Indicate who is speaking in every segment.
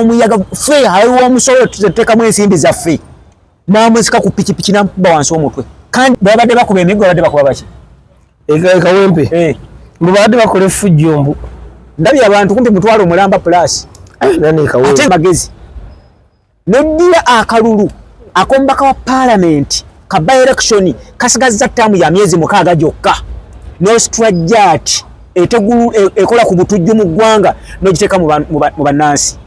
Speaker 1: Omuyaga ffe aliwo omusolo tuteekamu ensimbi zaffe n'amusika ku pikipiki n'amukuba wansi omutwe. Kandi babadde bakuba emiggo, babadde bakuba baki?
Speaker 2: Ekawempe.
Speaker 1: Eh.
Speaker 2: Mbu babadde bakola effujjo mbu.
Speaker 1: Ndabye abantu kumpi 500,000 plus.
Speaker 2: Nani Kawempe?
Speaker 1: Ate magezi. Noddira akalulu ak'omubaka wa paalamenti ka by election kasigazza ttaamu ya myezi 6 gyokka n'ostrajat etegulu ekola ku butujju mu ggwanga n'ogiteeka mu bannansi.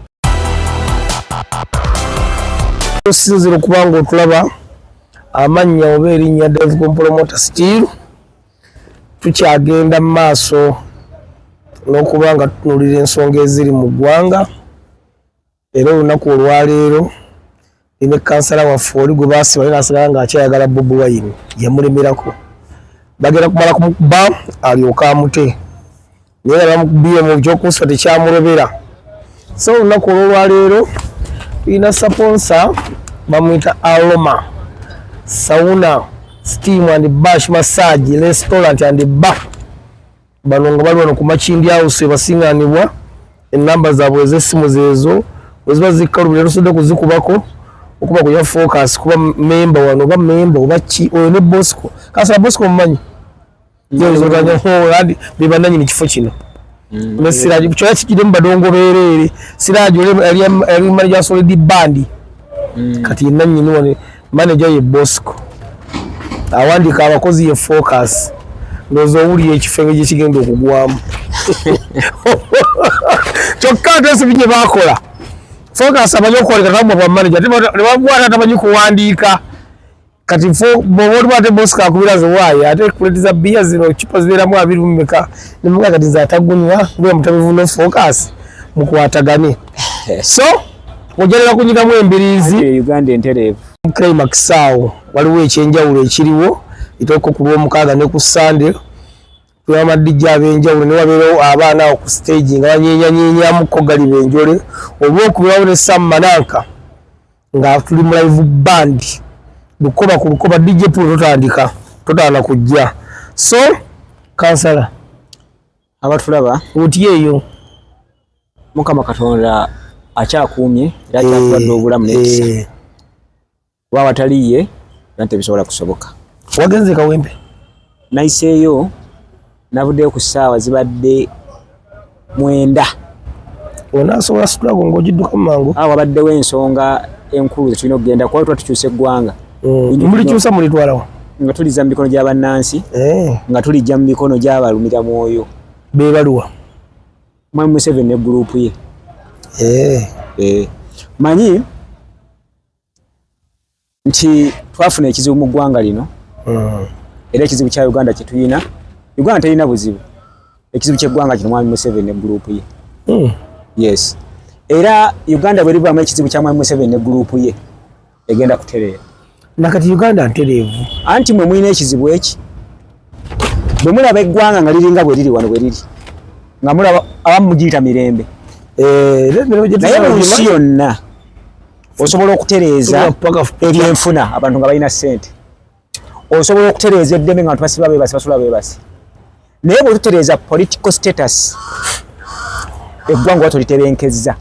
Speaker 2: Osinzira okuba nga otulaba amannya oba erinnya Dave Promoter Steel, tukyagenda mu maaso n'okuba nga tutunuulira ensonga eziri mu ggwanga. Era olunaku olwaleero ne kansala waffe oli gwe baasiba naye n'asigala ng'akyayagala Bobi Wine, yamulemerako. Bagenda kumala kumukuba alyoke amute, naye nga bamukubye mu ky'okusiba tekyamulobera. So olunaku olw'olwaleero tulina sponsor bamuyita Aroma Sauna Steam and Bash Massage Restaurant and Bar. Bano nga bali wano ku Makindye House ebasinganibwa, enamba zaabwe ez'essimu zeezo bwe ziba zikkalubira tosobodde kuzikubako okuba kuya focus kuba memba wano oba memba oba ki oyo ne Bosco. Kansala Bosco mumanyi? Be bannannyini kifo kino. Ne Siraji kyona kijjidde mu badongo beereere. Siraji oli yali manager Solid Band. Kati ye nannyini wano, manager ye Bosco. Awandiika abakozi ye Focus. Ndowooza owulira ekifo engeri gye kigenda okugwamu. Kyokka ate ensobi gye baakola, Focus amanyi okuwandiika tamuwa bwa manager, ate ne bamuwa atamanyi kuwandiika. Kati bw'oba olimu ate Bosco akubira ze waayi ate kuleti za bbiya zino ccupa zibeeramu abiri mu meka, ne mugamba kati nze atagunywa ngula mutabivu ne Focus mukwatagane. So ojalira kunyigamu embiriizi.
Speaker 1: Uganda entereevu.
Speaker 2: Climax awo waliwo ekyenjawulo ekiriwo etoko ku Lwomukaaga ne ku Sande. Tulina ba DJ ab'enjawulo ne wabeerawo abaana awo ku stage nga banyeenyanyeenyamuko gali benjole. Olwokubirawo ne Sam Mananka nga tuli mu live band lukoba ku lukoba. DJ Paul totandika totaana kujja. So kansala
Speaker 1: abatulaba
Speaker 2: otya eyo?
Speaker 1: Mukama Katonda akyakuumye era akyakuwadde obulamu n'ekisa. Kuba awatali ye era tebisobola kusoboka.
Speaker 2: Wagenze Kawempe?
Speaker 1: Nayiseeyo, navuddeyo ku ssaawa zibadde 9.
Speaker 2: Onaasobola struggle ng'ogidduka mu mangu?
Speaker 1: Awo wabaddewo ensonga enkulu ze tulina okugenda kuba tuba tukyusa eggwanga.
Speaker 2: Mulikyusa mulitwalawa?
Speaker 1: Nga tuliza mu mikono gy'abannansi, nga tulijja mu mikono gy'abalumira mwoyo.
Speaker 2: Beebaluwa?
Speaker 1: Mwami Museveni ne gurupu ye. Manyi nti twafuna ekizibu mu ggwanga lino. Era ekizibu kya Uganda kye tulina, Uganda terina buzibu. Ekizibu ky'eggwanga kino Mwami Museveni ne gurupu ye. Yes. Era Uganda bwe livaamu ekizibu kya Mwami Museveni ne gurupu ye egenda kutereera.
Speaker 2: Nakati Uganda ntereevu.
Speaker 1: Anti mwe mulina ekizibu eki. Bwe mulaba eggwanga nga liringa bwe liri wano bwe liri, nga mulaba abamu mugiyita mirembe. Naye mu nsi yonna osobola okutereeza ebyenfuna abantu nga balina ssente. Osobola okutereeza eddembe nga abantu basiba beebase, basula beebase. Naye bwe tutereeza political status, eggwanga oba tolitebenkezza.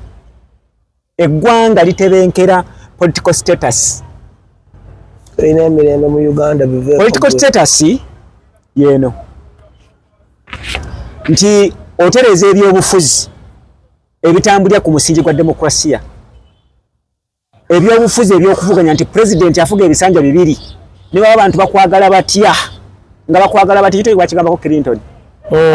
Speaker 1: Eggwanga litebenkera political status.
Speaker 2: Tulina emirembe mu Uganda biveeko.
Speaker 1: Political status yeeno nti otereeza ebyobufuzi ebitambulira ku musingi gwa demokrasiya, ebyobufuzi ebyokuvuganya nti president afuga ebisanja 2 ne baba abantu bakwagala batya, nga bakwagala batya kito bakigambako Clinton.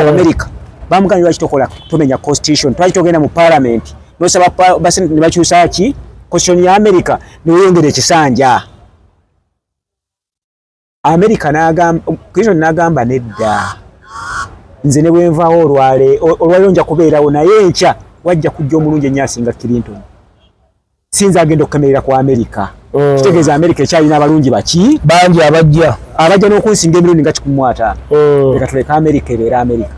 Speaker 1: America bamugambye lwaki tokola tomenya constitution, twaki togenda mu parliament nosaba basenate ne bakyusa ki constitution ya America neyongera ekisanja. America n'agamba, Clinton n'agamba nedda, nze ne bwenvaawo olwaleero nja kubeerawo, naye enkya wajja kujja omulungi ennyo asinga Clinton. Sinza agenda okukemerera ku America. Kitegeeza America ekyalina abalungi baki?
Speaker 2: Bangi abajja.
Speaker 1: Abajja n'okunsinga emirundi nga 150. Leka tuleke America ebeere America.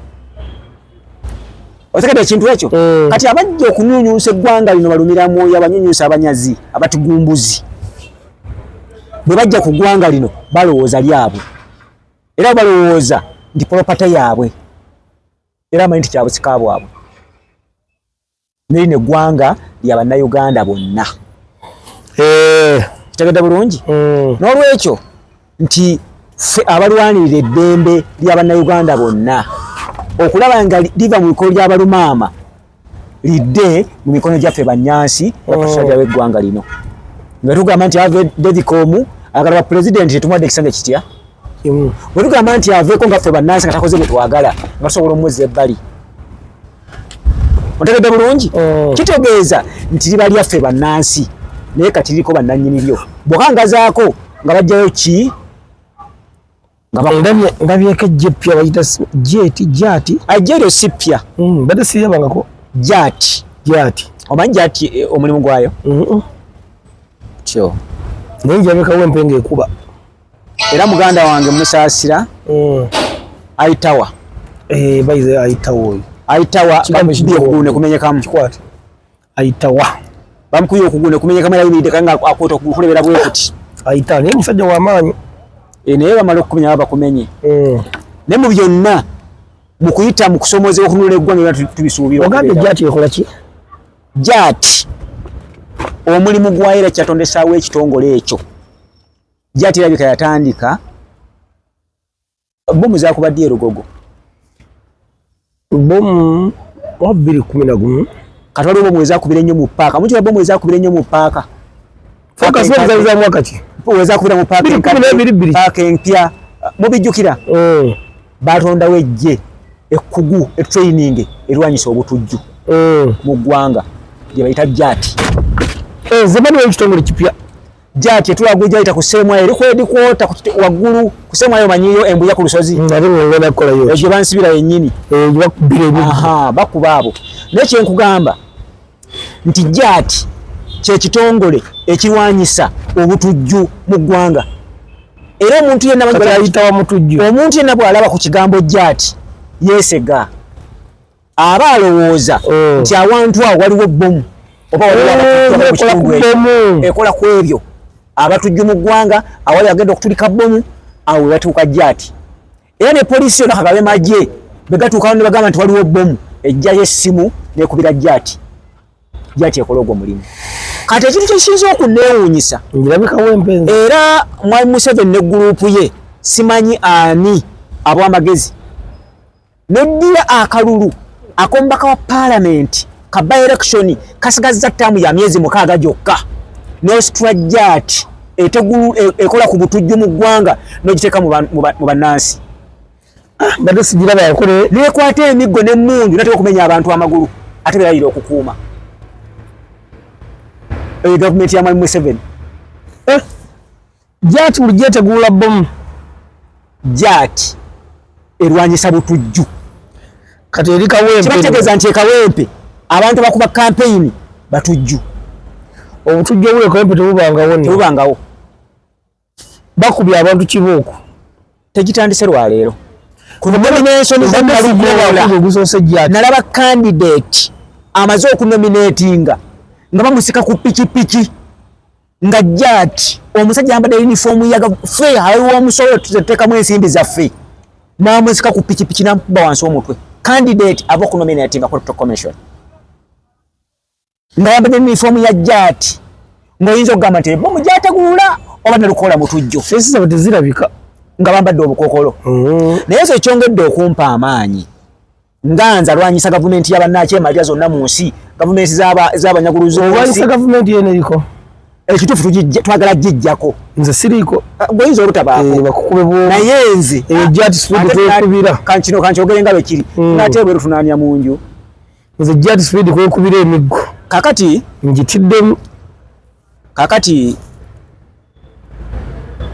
Speaker 1: Otegedde ekintu ekyo? Kati abajja okunyunyunsa eggwanga lino balumira mwoyo, abanyunyunsa abanyazi, abatugumbuzi. Bwe bajja ku ggwanga lino balowooza lyabwe. Era balowooza nti property yaabwe. Era amanyi nti kya busika bwabwe. Nerino eggwanga lya Bannayuganda bonna. Kitegedde bulungi? N'olwekyo nti ffe abalwanirira eddembe lya Bannayuganda bonna okulaba nga liva mu bikolo by'abalumaama lidde mu mikono gyaffe bannyansi batusalirawo eggwanga lino, nga tugamba nti ave Devicom ayagala ba pulezidenti, tetumwadde ekisanja kitya? Bwe tugamba nti aveeko nga ffe bannansi nga takoze bwe twagala, nga tusobola omuzza ebbali. Otegedde bulungi? Kitegeeza nti liba lyaffe bannansi, naye kati liriko bannannyini lyo. Bw'okangazaako nga bajjayo ki?
Speaker 2: Ndabyeko ejje eppya bayita jeti jati.
Speaker 1: Ajja eryo si ppya.
Speaker 2: Mbadde sirabangako.
Speaker 1: Jati.
Speaker 2: Jati.
Speaker 1: Omanyi jati omulimu gwayo? Kyo.
Speaker 2: Naye njabekawo empenga ekuba.
Speaker 1: Era muganda wange musaasira. Aitawa.
Speaker 2: Bayize aitawa oyo.
Speaker 1: Aitawa bakubye okugulu ne kumenyekamu.
Speaker 2: Kikwate. Aitawa.
Speaker 1: Bamukubye okugulu ne kumenyekamu era ayimiridde kanga akwata okugulu kulebera bwe kuti.
Speaker 2: Aitawa naye musajja wa maanyi.
Speaker 1: Naye bamala okukumenya baba bakumenye. Naye mu byonna mu kuyita mu kusomoozebwa okununula eggwanga era tubisuubira.
Speaker 2: Ogambye Jati ekola ki?
Speaker 1: Jati omulimu gwayo era kyatondesaawo ekitongole ekyo. Jati erabika yatandika bbomu zakubadde e Lugogo.
Speaker 2: Bbomu wa 2011.
Speaker 1: Kati waliwo bbomu ezakubira ennyo mu ppaaka. Mujjukira bbomu ezakubira ennyo mu ppaaka?
Speaker 2: Focus bbomu zaali za mwaka ki?
Speaker 1: Bbomu ezakubira mu ppaaka
Speaker 2: Bbiri kumi n'ebiri bbiri.
Speaker 1: Ppaaka empya. Mubijjukira? Batondawo eggye ekkugu, etraining erwanyisa obutujju mu ggwanga lye bayita Jati.
Speaker 2: Nze bali ekitongole kipya.
Speaker 1: Jati etulaga ojja ku Ssemwayo eri ku headquarter waggulu ku Ssemwayo, omanyiyo embuya ku lusozi.
Speaker 2: Ate ngenda kukolayo.
Speaker 1: Eyo gye bansibira yennyini.
Speaker 2: Gye bakubira ebintu.
Speaker 1: Aha, bakuba abo. Naye kye nkugamba nti Jati kye kitongole ekirwanyisa obutujju mu ggwanga. Era omuntu yenna
Speaker 2: Kati ayita wa mutujju.
Speaker 1: Omuntu yenna bw'alaba ku kigambo Jati yeesega. Aba alowooza nti awantu awo waliwo bbomu oba waliwo abatujju mu kitundu ekyo. Ekola ku ebyo. Abatujju mu ggwanga awali agenda okutulika bbomu, awo we batuuka Jati. Era ne poliisi yonna kagabe magye bwe gatuukawo ne bagamba nti waliwo bbomu, ejjayo essimu n'ekubira Jati. Jati ekola ogwo mulimu. Kati ekintu kyekisinza okunneewuunyisa, era Mwami Museveni ne gurupu ye simanyi ani ab'amagezi n'oddira akalulu ak'omubaka wa paalamenti ka by election kasigazza ttaamu ya myezi 6 gyokka, n'ositula Jati ekola ku butujju mu ggwanga n'ogiteeka mu bannansi.
Speaker 2: Mbadde sigiraba yakole.
Speaker 1: Neekwata emiggo n'emmundu natera okumenya abantu amagulu ate beerayira okukuuma. Eyo gavumenti ya Mwami Museveni.
Speaker 2: Jati bulijjo eteguula bbomu.
Speaker 1: Jati erwanyisa butujju.
Speaker 2: Kati eri Kawempe.
Speaker 1: Kibategeeza nti e Kawempe abantu bakuba kampeyini batujju.
Speaker 2: Obutujju obuli e Kawempe tebubangawo nno.
Speaker 1: Tebubangawo.
Speaker 2: Bakubye abantu kibooko.
Speaker 1: Tegitandise lwaleero. Ku nomination za Nalukoola nalaba candidate amaze okunominatinga nga bamusika ku pikipiki nga Jati omusajja ayambadde uniform ya ffe aliwo omusolo tuteekamu ensimbi zaffe n'amusika ku pikipiki n'amukuba wansi omutwe. Candidate ava okunominatinga ku Electoral Commission nga ayambadde uniform ya Jati, ng'oyinza okugamba nti bomu gyateguula oba Nalukoola mutujju.
Speaker 2: Feesi zaabwe tezirabika
Speaker 1: nga bambadde obukookolo. Naye nze ekyongedde okumpa amaanyi nga nze alwanyisa gavumenti y'abannakyemalira zonna mu nsi, gavumenti z'abanyaguluzi.
Speaker 2: Olwanyisa gavumenti yeno eriko.
Speaker 1: Ekituufu twagala gijjako.
Speaker 2: Nze siriiko.
Speaker 1: Bw'oyinza obutabaako.
Speaker 2: Bakukube bw'omu.
Speaker 1: Naye nze.
Speaker 2: Jati speed kwekubira.
Speaker 1: Kankino kankyogere nga bwe kiri. Nate ebweru tunaanya mu nju.
Speaker 2: Nze Jati speed kwekubira emiggo.
Speaker 1: Kakati.
Speaker 2: Ngitiddemu.
Speaker 1: Kakati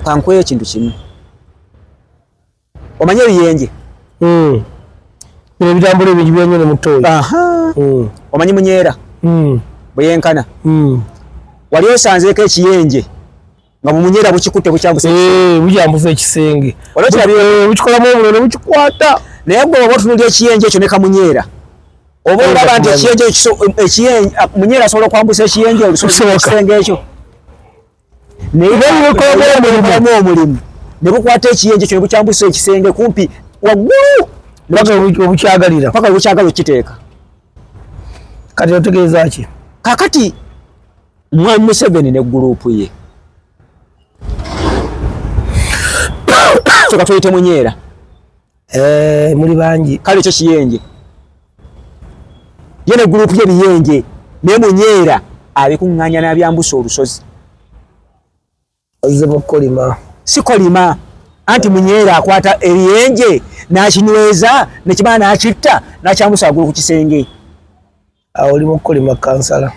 Speaker 1: kankweyo ekintu kimu. Omanyi ebiyenje?
Speaker 2: Bino ebitambula ebingi byonyini mu ttooyi.
Speaker 1: Omanyi munyeera? Bwe yenkana. Wali osanzeeko ekiyenje nga mu munyeera bukikutte bukyambusa
Speaker 2: ekisenge? Bukyambusa ekisenge.
Speaker 1: Wali okirabye?
Speaker 2: Bukikolamu omuliro ne bukikwata.
Speaker 1: Naye gwe oba otunuulira ekiyenje ekyo ne kamunyeera, oba olaba nti ekiyenje munyeera asobola okwambusa ekiyenje ekisenge ekyo. Naye bikolamu omulimu ne bukwata ekiyenje ekyo ne bukyambusa ekisenge kumpi waggulu
Speaker 2: paka obukyagalira.
Speaker 1: Paka obukyagala okukiteeka.
Speaker 2: Kati otegeeza ki?
Speaker 1: Kakati Mwami Museveni ne gurupu ye soka tuyite Munyeera.
Speaker 2: Muli bangi.
Speaker 1: Kale ekyo kiyenje. Ye ne gurupu ye biyenje naye Munyeera abikuŋŋaanya n'abyambusa olusozi.
Speaker 2: Azze mukolima.
Speaker 1: Sikolima. Anti Munyeera akwata ebiyenje n'akinyweza nekimala n'akitta n'akyambusa waggulu ku kisenge.
Speaker 2: Awo oli mukolima kansala.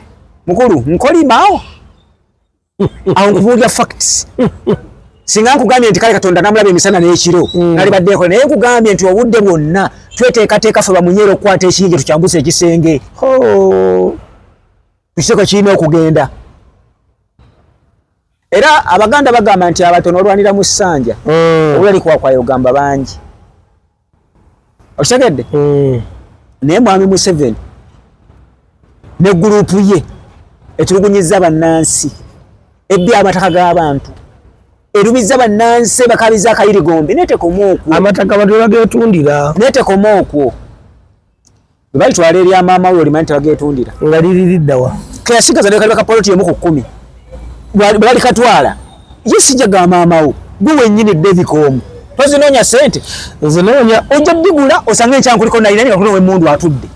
Speaker 1: Mukulu nkolima awo. Awo nkubuulira facts. Singa nkugambye nti kale Katonda namulaba emisana n'ekiro nalibadde nkola, naye nkugambye nti obudde bwonna tweteekateeka ffe bamunyeera okukwata ekiyinja tukyambuse ekisenge. Tukiseko kirina okugenda. Era Abaganda bagamba nti abatono olwanira mu ssanja. Obulali kwakwayo ogamba bangi. Okitegedde? Naye Mwami Museveni ne gurupu ye etulugunyizza bannansi, ebbye amataka g'abantu, erumizza bannansi, bakabiza akayirigombe, netekoma okwo.
Speaker 2: Amataka abantu bagetundira.
Speaker 1: Netekoma okwo. Bwe balitwala erya maama we olimanyi tebagetundira.
Speaker 2: Nga liri liddawa.
Speaker 1: Keyasigaza ne kaliba ka poloti emu ku 10. Bwe balikatwala, ye sijja ga maama wo, gwe wennyini Davicom. Tozinoonya ssente.
Speaker 2: Nze noonya.
Speaker 1: Ojja ddigula osange enkya nkuliko nayina nga kuno w'emmundu atudde.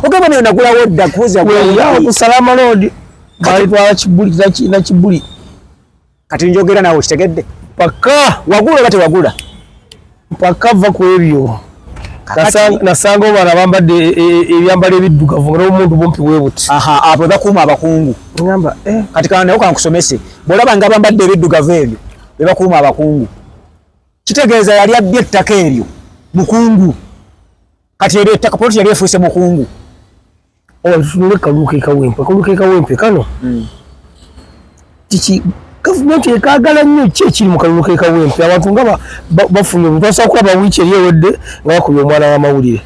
Speaker 1: Ogamba nayo nagulawo dda kuzi
Speaker 2: agulawo. Weeyawo ku Salama Road. Balitwala Kibuli na Kibuli.
Speaker 1: Kati njogera naawe okitegedde.
Speaker 2: Paka.
Speaker 1: Wagula oba tewagula?
Speaker 2: Paka va ku ebyo. Nasanga obana bambadde ebyambalo ebiddugavu nga n'omuntu bumpi bwe buti.
Speaker 1: Aha, abo bakuuma abakungu.
Speaker 2: Ngamba,
Speaker 1: Kati kana nayo kankusomese. Bw'olaba nga bambadde ebiddugavu ebyo, be bakuuma abakungu. Kitegeeza yali abbye ettaka eryo mukungu. Kati eryo ettaka poloti yali efuuse mukungu.
Speaker 2: Otunule kalulu ke Kawempe, kalulu ke Kawempe kano. Kiki gavumenti ekaagala nnyo ki ekiri mu kalulu ke Kawempe? Abantu nga bafunye obuntu. Basobola kulaba wiiki eri ewedde nga bakubye omwana w'amawulire.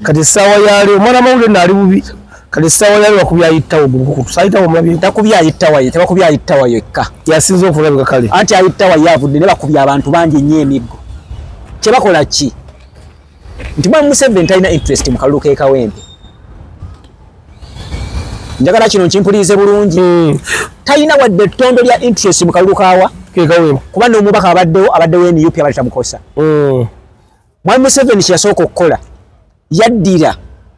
Speaker 2: Kati essaawa ya leero omwana w'amawulire nno ali bubi. Kati essaawa ya leero bakubye ayittawo gulukukutu. Ayittawo omulabye.
Speaker 1: Takubye ayittawo ye, tebakubye ayittawo yekka.
Speaker 2: Yasinze okulabika kale.
Speaker 1: Anti ayittawo ye avudde ne bakubye abantu bangi nnyo emiggo. Kye bakola ki? Nti Mwami Museveni talina interest mu kalulu ke Kawempe. Njagala kino nkimpulirize bulungi. Talina wadde ettondo lya interest mu kalulu kaawa
Speaker 2: ke Kawempe.
Speaker 1: Kuba n'omubaka abaddewo NUP abadde tamukosa. Mwami Museveni kye yasooka okukola, yaddira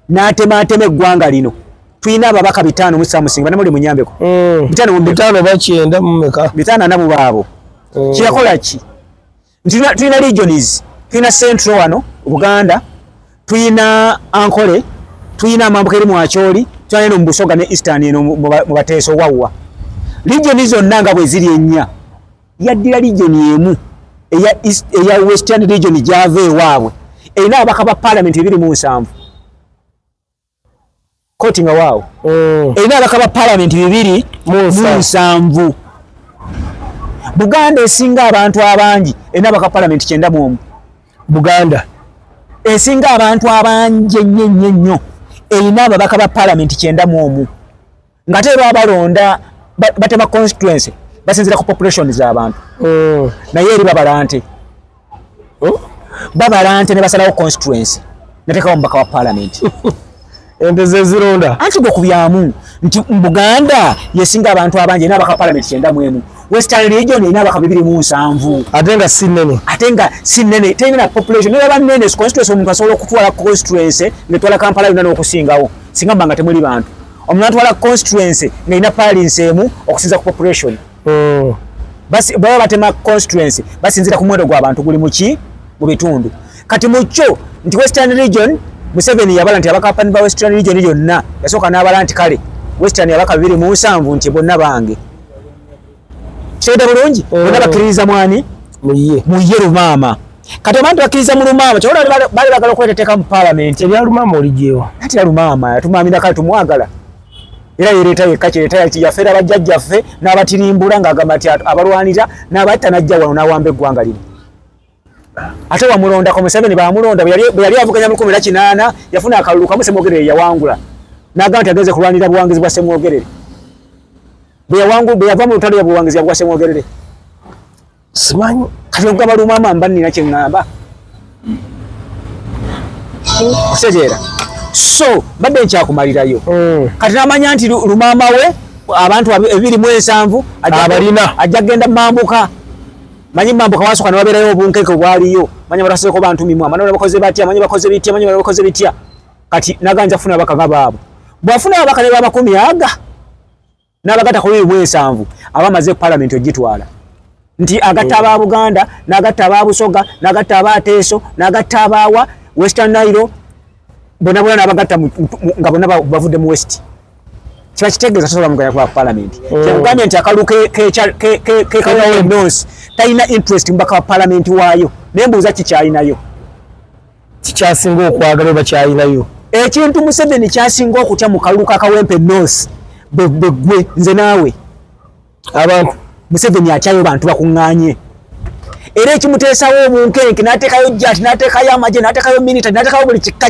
Speaker 1: n'atemaatema eggwanga lino. Tulina ababaka 5 mu Samusinga, bannamawulire munyambeko. 5 mu
Speaker 2: 5 oba 9 mu mmeka?
Speaker 1: 5 na mubaabo. Kye yakola ki? Nti tulina regions, tulina Central wano Buganda, tulina Ankole, tulina amambuka eri mu Acholi, tulina eno mu Busoga ne Eastern eno mu Bateeso wawwa. Region zonna nga bwe ziri ennya, yaddira region emu eya Western region gy'ava ewaabwe, erina ababaka ba parliament 27. Koti nga waawo. Erina ababaka ba parliament 27. Buganda esinga abantu abangi erina ababaka ba parliament 91.
Speaker 2: Buganda
Speaker 1: esinga abantu abangi ennyo ennyo ennyo erina ababaka ba parliament 91. Ng'ate era abalonda batema constituency basinziira ku population z'abantu. Naye eri babala nte. Babala nte ne basalawo constituency neteekawo omubaka wa parliament.
Speaker 2: Ente ze zironda.
Speaker 1: Anti gwe kubyamu nti Buganda yesinga abantu abangi erina ababaka ba parliament 91. Western region erina ababaka 27.
Speaker 2: Ate nga si nnene.
Speaker 1: Ate nga si nnene, terina na population. Naye aba nnene constituency omuntu asobola okutwala constituency ng'etwala Kampala yonna n'okusingawo. Singa mba nga temuli bantu. Omuntu atwala constituency ng'erina parliament emu okusinza ku population. Basi baba batema constituency basinzira ku muwendo gw'abantu guli muki mu bitundu. Kati mu kyo nti Western region Museveni yabala nti abaka ba Western region yonna yasooka n'abala nti kale Western abaka 27 nti bonna bange. Kitegedde bulungi? Bonna bakkiririza mwani?
Speaker 2: Muye.
Speaker 1: Muye Lumaama. Kati abantu bakkiriza mu Lumaama, kyokka bali baagala okuleeta etteeka mu parliament.
Speaker 2: Ebya Lumaama oliggyewa?
Speaker 1: Ati ya Lumaama yatumaamira kale tumwagala. Era yereeta yekka kyereeta yaki yafeera bajjajjaffe n'abatirimbula ng'agamba nti abalwanira n'abatta n'ajja wano n'awamba eggwanga lino. Ate wamulondako Museveni bamulonda bwe yali avuganya mu 18 yafuna akalulu kamu Ssemwogerere yawangula. N'agamba nti agenze kulwanira buwanguzi bwa Ssemwogerere. Bwe yava mu lutalo ya buwanguzi bwa Ssemwogerere.
Speaker 2: Simanyi.
Speaker 1: Kati okugamba Lumaama mba nnina kye ŋŋamba. Okitegeera. So mbadde nkyakumalirayo. Kati namanya nti lumaama we abantu 27
Speaker 2: abalina
Speaker 1: ajja kugenda mambuka. Manyi mambuka wasooka ne wabeerayo obunkenke obwaliyo, manyi bataseeko bantu mimwa, manyi bakoze batya, manyi bakoze bitya, manyi bakoze bitya. Kati naganja kufuna ababaka nga baabo. Bw'afuna ababaka ne bamakumi aga n'abagatta ku 27 aba amaze palamenti ogitwala. Nti agatta aba Buganda, n'agatta aba Busoga, n'agatta aba Teso, n'agatta abaawa Western Nile, bonna bonna n'abagatta nga bonna bavudde mu West. Kiba kitegeeza tosobola muganya kuba palamenti. Kyekugambye nti akalulu ke North talina interest mu baka wa palamenti waayo. Naye mbuuza kikyalinayo?
Speaker 2: Kikyasinga okwagala oba kyalinayo?
Speaker 1: Ekintu Museveni kyasinga okutya mu kalulu ka Kawempe North bwe nze naawe.
Speaker 2: Abantu
Speaker 1: Museveni atyayo bantu bakuŋŋaanye. Era ekimuteesawo obunkenke n'ateekayo jjati, n'ateekayo amagye, n'ateekayo military, n'ateekayo buli kika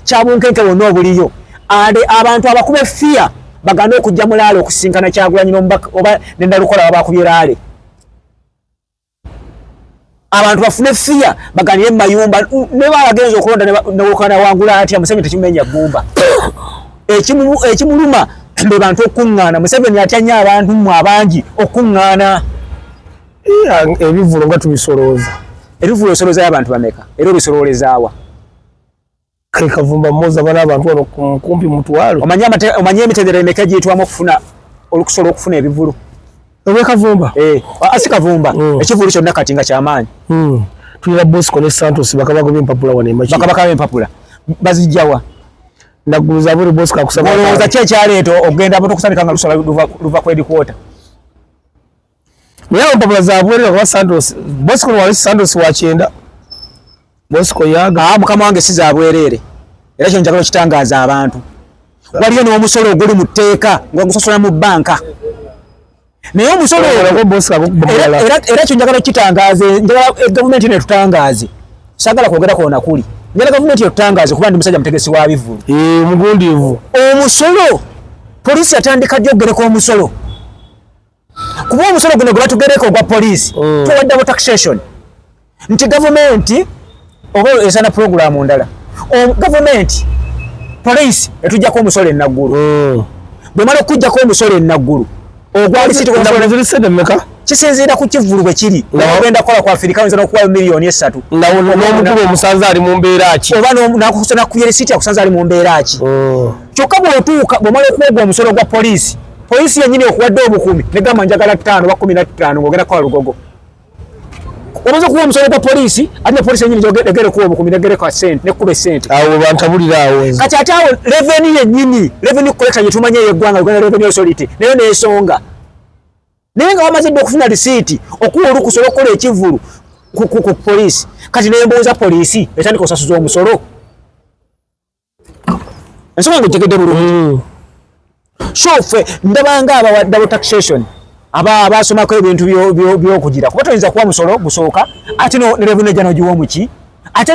Speaker 1: kya bunkenke bwonna obuliyo. Ale abantu abakuba effiya baganda okujja mulaalo okusinkana Kyagulanyi n'omubaka oba ne Nalukola babakubye laale. Abantu bafune effiya baganire mu mayumba, ne baba bagenze okulonda ne wokana wangula atya, Museveni tekimenya ggumba. Ekimuluma be bantu okuŋŋaana. Museveni atya nnyo abantu mmwe abangi okuŋŋaana.
Speaker 2: Ebivvulo nga tubisolooza.
Speaker 1: Ebivvulo osoloozayo abantu bameka? Era obisololezaawa?
Speaker 2: Ke Kavumba Mmoza bana abantu wano kumpi 500.
Speaker 1: Omanye emitendera emeka egiyitwamu okufuna olukusobola okufuna ebivvulu?
Speaker 2: Owe Kavumba?
Speaker 1: Si Kavumba. Ekivvulu kyonna kati nga kyamaanyi.
Speaker 2: Tulina Bosco ne Santos bakabaka b'empapula wano e Makindye.
Speaker 1: Bakabaka b'empapula. Bazijjawa?
Speaker 2: Nagguluza buli Bosco akusaba.
Speaker 1: Olowooza ki ekyaleeta okugenda abantu okusabika nga lusala luva ku headquarter?
Speaker 2: Naye empapula za bwereere kuba Santos, Bosco wali Santos wa 90. Bosco yaga.
Speaker 1: Mukama wange si za bwereere. Era kino njagala okitangaaza abantu. Waliyo n'omusolo oguli mu tteeka nga gusasula mu bbanka. Naye omusolo era kyo njagala okitangaaze, njagala gavumenti eno etutangaaze. Saagala kwogera kwona kuli. Njagala gavumenti etutangaaze kuba ndi musajja mutegesi wa bivvulu.
Speaker 2: Omugundiivu.
Speaker 1: Omusolo, poliisi yatandika ddi okugereka omusolo? Kuba omusolo guno gwe batugereka ogwa poliisi, tuwa double taxation. Nti gavumenti oba esana pulogulaamu ndala. Gavumenti, poliisi etuggyako omusolo ennaggulu. Bw'emala okuggyako omusolo ennaggulu, ogwa lisiti
Speaker 2: ziri ssente mmeka?
Speaker 1: Kisinziira ku kivvulu bwe kiri. Ogenda kukola ku Afirika oyinza n'okuwayo 3 miliyoni.
Speaker 2: N'omukulu omusanze ali mu mbeera ki?
Speaker 1: Oba n'akubye lisiti akusanze ali mu mbeera ki? Kyokka bw'otuuka bw'omala okuwogwa omusolo gwa poliisi, poliisi yennyini okuwadde obukuumi negamba njagala 5 oba 15 ng'ogenda kukola Lugogo. Omaze okuwa omusolo gwa poliisi, ate ne poliisi yennyini egere okuwa obukuumi negereka ssente nekkuba essente.
Speaker 2: Awo bantabulira awo.
Speaker 1: Kati ate awo revenue yennyini, revenue collector gye tumanyi ey'eggwanga Uganda Revenue Authority, nayo n'esonga. Naye nga bamaze dda okufuna risiiti okuwa olukusa olw'okukola ekivvulu ku poliisi. Kati nembuuza poliisi etandika osasuza omusolo. Ensonga ng'otegedde bulungi. So ffe ndabanga abawa double taxation abasomako ebintu by'okugira kuba toyinza kuwa musolo gusooka ate ne revenue ejja n'ogiwa omuki ate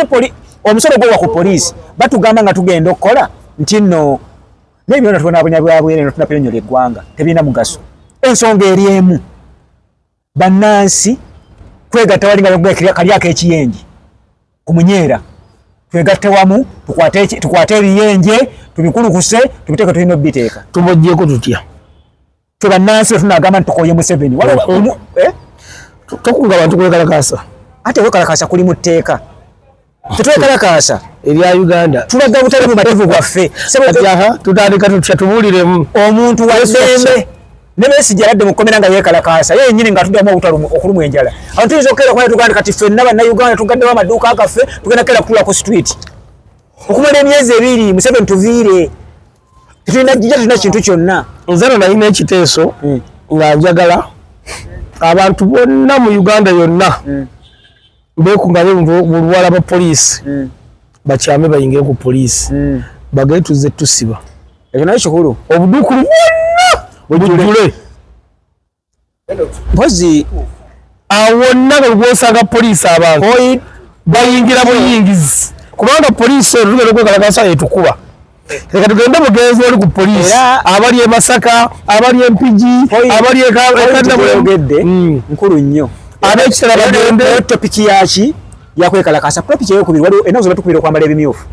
Speaker 1: omusolo gwowa ku poliisi batugamba nga tugenda okukola nti nno naye byonna tubonabonya bwabwereere tunapinyonyola eggwanga tebirina mugaso. Ensonga eri emu, bannansi kwegatta wali nga kali ak'ekiyenje ku munyeera, twegatte wamu tukwate ebiyenje tubikulukuse tubiteeke tulina obiteeka.
Speaker 2: Tuboggyeko tutya?
Speaker 1: Ffe bannansi tunagamba nti tukoye Museveni.
Speaker 2: Tokunga abantu kwekalakaasa.
Speaker 1: Ate kwekalakaasa kuli mu tteeka. Tetwekalakaasa
Speaker 2: erya Uganda.
Speaker 1: Tulaga butali bumativu bwaffe.
Speaker 2: Tutandika tutya? Tubuuliremu.
Speaker 1: Omuntu wa ddembe ne Besigye abadde mu kkomera nga yeekalakaasa ye yennyini ng'atuddamu okulumwa enjala. Abantu tuyinza okukeera okuba tugamba kati ffenna Bannayuganda tugaddewo amaduuka gaffe tugenda kukeera kutuula ku street okumala emyezi 2. Museveni tuviire, tetulina jjija, tulina kintu kyonna.
Speaker 2: Nze no nalina ekiteeso nga njagala abantu bonna mu Uganda yonna beekunganye buli ba poliisi bakyame bayingire ku poliisi bagende tuzze tusiba.
Speaker 1: Ekyo nayo kikulu.
Speaker 2: Obuduukulu bwonna bujjule.
Speaker 1: Mpozi
Speaker 2: awo wonna nga gwosanga poliisi abantu bayingira buyingizi kubanga poliisi eno tugenda okwekalakasa etukuba. Leka tugende mugenzi oli ku poliisi abali e Masaka, abali e Mpigi, abali
Speaker 1: e nkulu nnyo.
Speaker 2: Ab'ekitala bagende.
Speaker 1: Topic yaki yakwekalakasa, topic eyokubiri waliwo ennaku ze batukubira okwambala ebimyufu.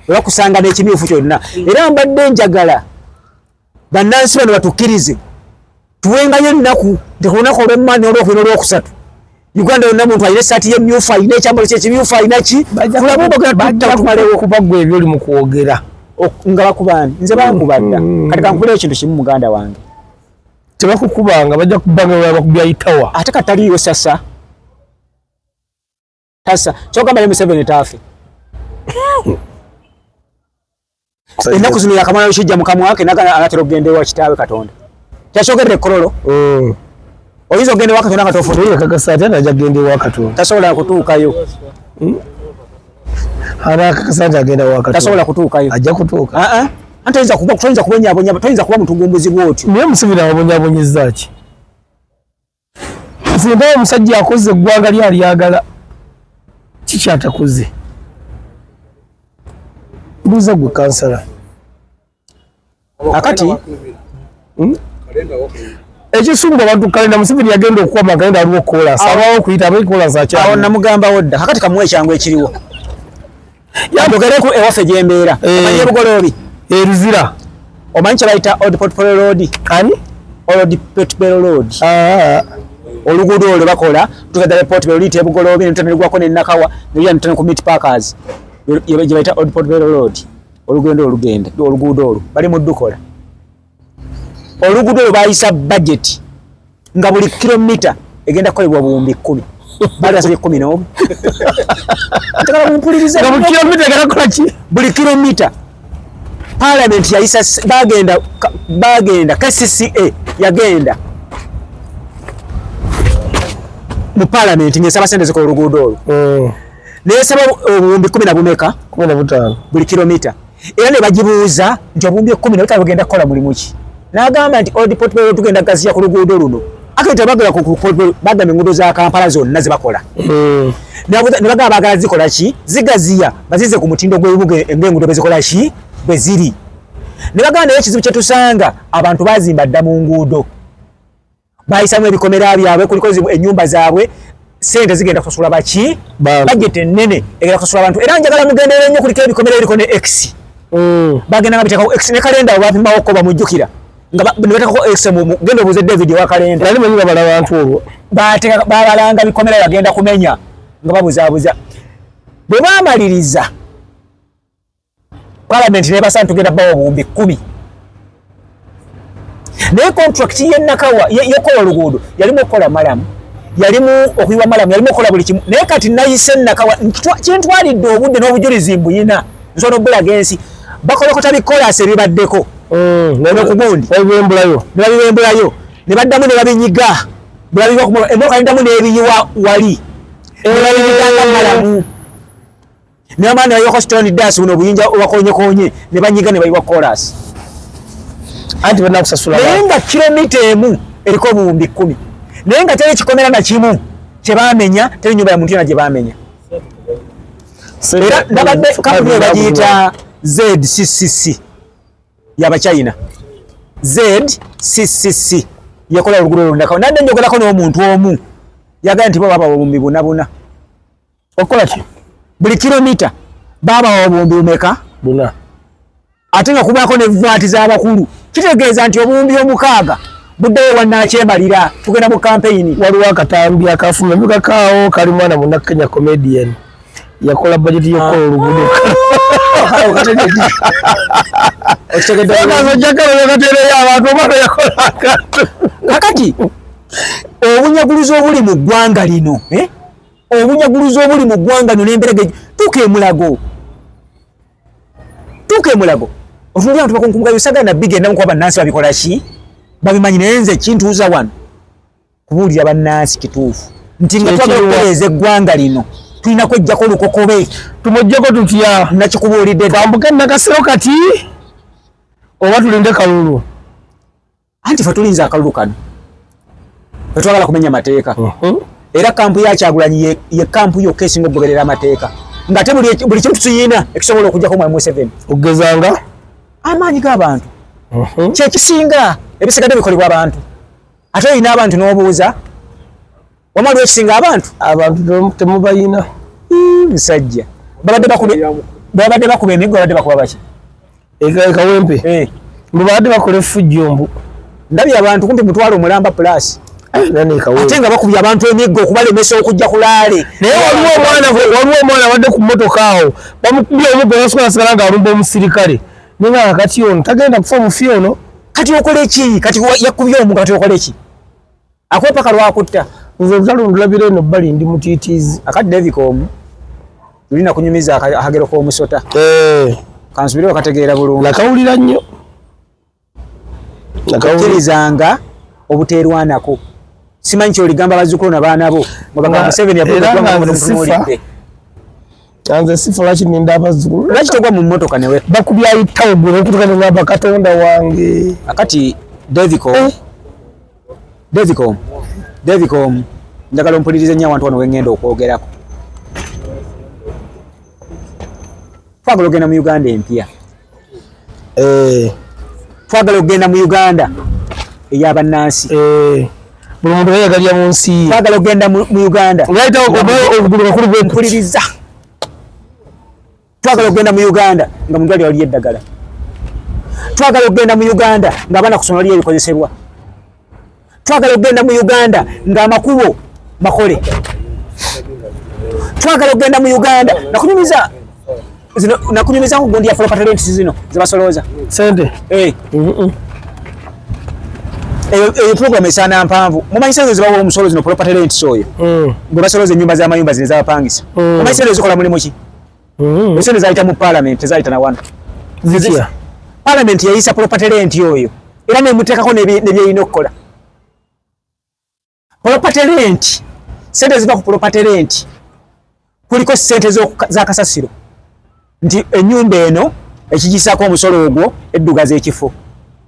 Speaker 1: Webakusanga n'ekimyufu kyonna. Era mbadde njagala bannansi bano batukkirize tuwengayo ennaku nti ku lunaku olw'emmani, olwokubiri, olwokusatu, Uganda yonna muntu alina essaati y'emmyufu, alina ekyambalo kyekimyufu, alina ki, tulabe obagenda tumalewo.
Speaker 2: Kuba gwe ebyo oli mu kwogera.
Speaker 1: Nga bakubaani? Nze bankuba dda. Kati kankubuleyo ekintu kimu, muganda wange.
Speaker 2: Tebakukubanga, bajja kubanga bakubya itawa.
Speaker 1: Ate kataliiwo sasa tasa kyogamba ne Museveni taafe. Ennaku zino yakamala kijja mukamwa ke naga anatera okugenda ewa kitaawe Katonda. Kyakyogerera ekkololo. Oyinza okugenda ewa Katonda nga tofuna.
Speaker 2: Naye kakasa ate ajja kugenda ewa Katonda.
Speaker 1: Tasobola kutuukayo.
Speaker 2: Ana akakasa nti agenda ewa Katonda.
Speaker 1: Tasobola kutuukayo.
Speaker 2: Ajja kutuuka.
Speaker 1: Ah ah. Anti toyinza kubonyabonya, toyinza kuba mutugumbuzi bw'otyo.
Speaker 2: Naye Museveni ababonyabonyezza ki? Nze omusajja akoze eggwanga lyalyagala, kikyatakoze? Mbuuza gwe kansala.
Speaker 1: Akati
Speaker 2: Ekisumba abantu kalenda, Museveni yagenda okukwama kalenda, aliwo kolansi, abawo okuyita abayi kolansi
Speaker 1: Awo
Speaker 2: akyali.
Speaker 1: Namugambawo dda. Kakati kamuwa ekyangu ekiriwo. Njogereku ewaffe gyembeera. Omanyi ebugoloobi?
Speaker 2: Eruzira.
Speaker 1: Omanyi kye bayita Old Portobello Road?
Speaker 2: Ani?
Speaker 1: Old Portobello Road.
Speaker 2: Ah.
Speaker 1: Oluguudo olwo bakola tuka ddala Portobello, luyita ebugoloobi ne lugwako ne Nakawa ne luyita ne ku Meat Packers, gye bayita Old Portobello Road. Olugendo olugenda, oluguudo olwo bali mu ddukola. Oluguudo olwo bayisa budget nga buli kilomita egenda kukolebwa 10,000. Bali basabye 11. Njagala mumpulirize.
Speaker 2: Nga buli kilomita egenda kukola ki?
Speaker 1: Buli kilomita parliament yayisa bagenda KCCA yagenda mu parliament ng'esaba sente zikola oluguudo olwo. Nesaba obuwumbi kumi na bumeka?
Speaker 2: 15.
Speaker 1: Buli kilomita. Era ne bagibuuza nti 15,000 bugenda kukola mulimu ki? N'agamba nti Old Portobello tugenda gaziya ku luguudo luno. Ate tebagala ku Portobello, bagamba enguudo za Kampala zonna ze bakola. Ne bagamba baagala zikola ki? Zigaziya bazize ku mutindo gw'ebibuga ng'enguudo bwe zikola ki? Bwe ziri. Ne bagamba naye ekizibu kye tusanga, abantu bazimba dda mu nguudo. Bayisamu ebikomera byabwe, kuliko ennyumba zaabwe, sente zigenda kusasula baki? Budget ennene egenda kusasula abantu. Era njagala mugenderere nnyo, kuliko ebikomera ebiriko ne X. Bagenda nga biteekako X ne kalenda awo bapimawo ko bamujjukira. Nga ne bateekako X mu genda obuuze David owa kalenda.
Speaker 2: Nali manyi babala abantu olwo.
Speaker 1: Bateeka, babalanga bikomera bagenda kumenya nga babuzaabuza. Bwe baamaliriza, parliament nebasa tugenda bawa 10,000. Naye contract ye Nakawa y'okukola oluguudo yalimu okukola malamu, yalimu okuyiwa malamu, yalimu okukola buli kimu. Naye kati nayise Nakawa, kintwalidde obudde n'obujulizi mbuyina, nsobola okubulaga ensi. Bakolokota bikolasi ebibaddeko. N'okugundi.
Speaker 2: Babibembulayo.
Speaker 1: Ne babibembulayo. Ne baddamu ne babinyiga. Bwe babiyiwa ku motoka, emmotoka neddamu n'ebiyiwa wali. Ne babinyiga nga malamu. Ne bamala ne bayiwako stone dust, buno obuyinja obakonyekonye, ne banyiga ne bayiwa chorus.
Speaker 2: Anti balina kusasula.
Speaker 1: Naye nga kilomita emu eriko 10,000. Naye nga teri kikomera na kimu kye baamenya, teri nyumba ya muntu yonna gye baamenya. Era nabadde kampuni eyo bagiyita ZCCC y'Abachina. ZCCC yekola oluguudo olundako. Nadde njogerako n'omuntu omu yagambye nti bo babawa 4,000 buna.
Speaker 2: Okukola ki?
Speaker 1: Buli kilomita babawa obuwumbi bumeka?
Speaker 2: 4.
Speaker 1: Ate nga kubaako ne VAT z'abakulu. Kitegeeza nti 6,000 buddeyo wannakyemalira, tugenda mu kampeyini.
Speaker 2: Waliwo akatambi akafuma emikakaawo, kali mwana munnakenya comedian yakola budget y'okukola oluguudo.
Speaker 1: Okitegedde?
Speaker 2: Ojjakateereyo abantu, omwana yakola akantu.
Speaker 1: Kakati obunyaguluzi obuli mu ggwanga lino, eh? Obunyaguluzi obuli mu ggwanga lino n'embeera ge tuuka emulago, tuuka emulago otunulira abantu bakunkumga yusaga na bigenda mukuba bannansi babikola ki babimanyi. Naye nze kintuuza wano kubuulira bannansi kituufu nti nga twagala okutereeza eggwanga lino tulina kweggyako olukokobe.
Speaker 2: Tumuggyeko tutya?
Speaker 1: Nakikubuulidde.
Speaker 2: Twambuke Nakasero kati oba tulinde kalulu?
Speaker 1: Anti fe tulinze akalulu kano, tetwagala kumenya mateeka. Era kampu ya Kyagulanyi ye kampu yokka esinga okugoberera amateeka, ng'ate buli kintu tuyina ekisobola okuggyako Mwami Museveni.
Speaker 2: Okugezanga?
Speaker 1: Amaanyi g'abantu kyekisinga, ebisigadde bikolebwa abantu. Ate olina abantu n'obuuza wama lwekisinga abantu.
Speaker 2: Abantu temubayina.
Speaker 1: Musajja, Babadde bakuba emiggo, babadde bakuba baki?
Speaker 2: Kawempe.
Speaker 1: Eh.
Speaker 2: Mbu babadde bakola effujjo mbu.
Speaker 1: Ndabye abantu kumpi 500,000 plus.
Speaker 2: Nani Kawempe?
Speaker 1: Ate nga bakubye abantu emiggo okubalemesa okujja ku laale.
Speaker 2: Naye waliwo omwana abadde ku mmotoka awo, bamukubye omuggo n'asooka n'asigala ng'alumba omusirikale. Naye nga kati ono tagenda kufa mufi ono.
Speaker 1: Kati okole ki? Kati yakubye omuggo, kati okole ki? Akuba paka lwakutta.
Speaker 2: Nze olutalo ndulabira eno bbali ndi mutiitiizi.
Speaker 1: Akati David omu tulina kunyumiza akagero k'omusota. Kansubire wakategeera bulungi.
Speaker 2: Nakawulira nnyo.
Speaker 1: Okkirizanga obuteerwanako. Simanyi kyoligamba bazzukulu na baana bo. Nga Museveni
Speaker 2: yavuga mutunuulidde. Nze sifa lwaki ninda abazzukulu?
Speaker 1: Lwaki togwa mu mmotoka newe?
Speaker 2: Bakubye ayitawo gwe n'okutuuka ne ngamba Katonda wange.
Speaker 1: Akati Davicom, njagala ompulirize nnyo awantu wano we ŋŋenda okwogerako. Twagala okugenda mu Uganda empya. Twagala okugenda mu Uganda ey'abannansi.
Speaker 2: Buli muntu yeeyagalira mu nsi ye.
Speaker 1: Twagala okugenda mu Uganda. Mpuliriza. Twagala okugenda mu Uganda nga mu ddwaliro waliyo eddagala. Twagala okugenda mu Uganda ng'abaana ku ssomero waliyo ebikozesebwa. Twagala okugenda mu Uganda ng'amakubo makole. Twagala okugenda mu Uganda. Nakunyumiza zino, nakunyumiza ku gundi ya property rents zino zebasolooza.
Speaker 2: Sente.
Speaker 1: Eyo program esaana mpanvu. Mumanyi sente zebawa omusolo zino property rents oyo. Bwe basolooza ennyumba z'amayumba zino ez'abapangisa. Mumanyi sente zikola mulimu ki? Esente zayita mu parliament, tezayita na wano.
Speaker 2: Zitya?
Speaker 1: Parliament yayisa property rent oyo era nemuteekako nebyerina okukola. Property rent, sente ziva ku property rent kuliko sente za kasasiro nti ennyumba eno ekigisaako omusolo ogwo eddugaza ekifo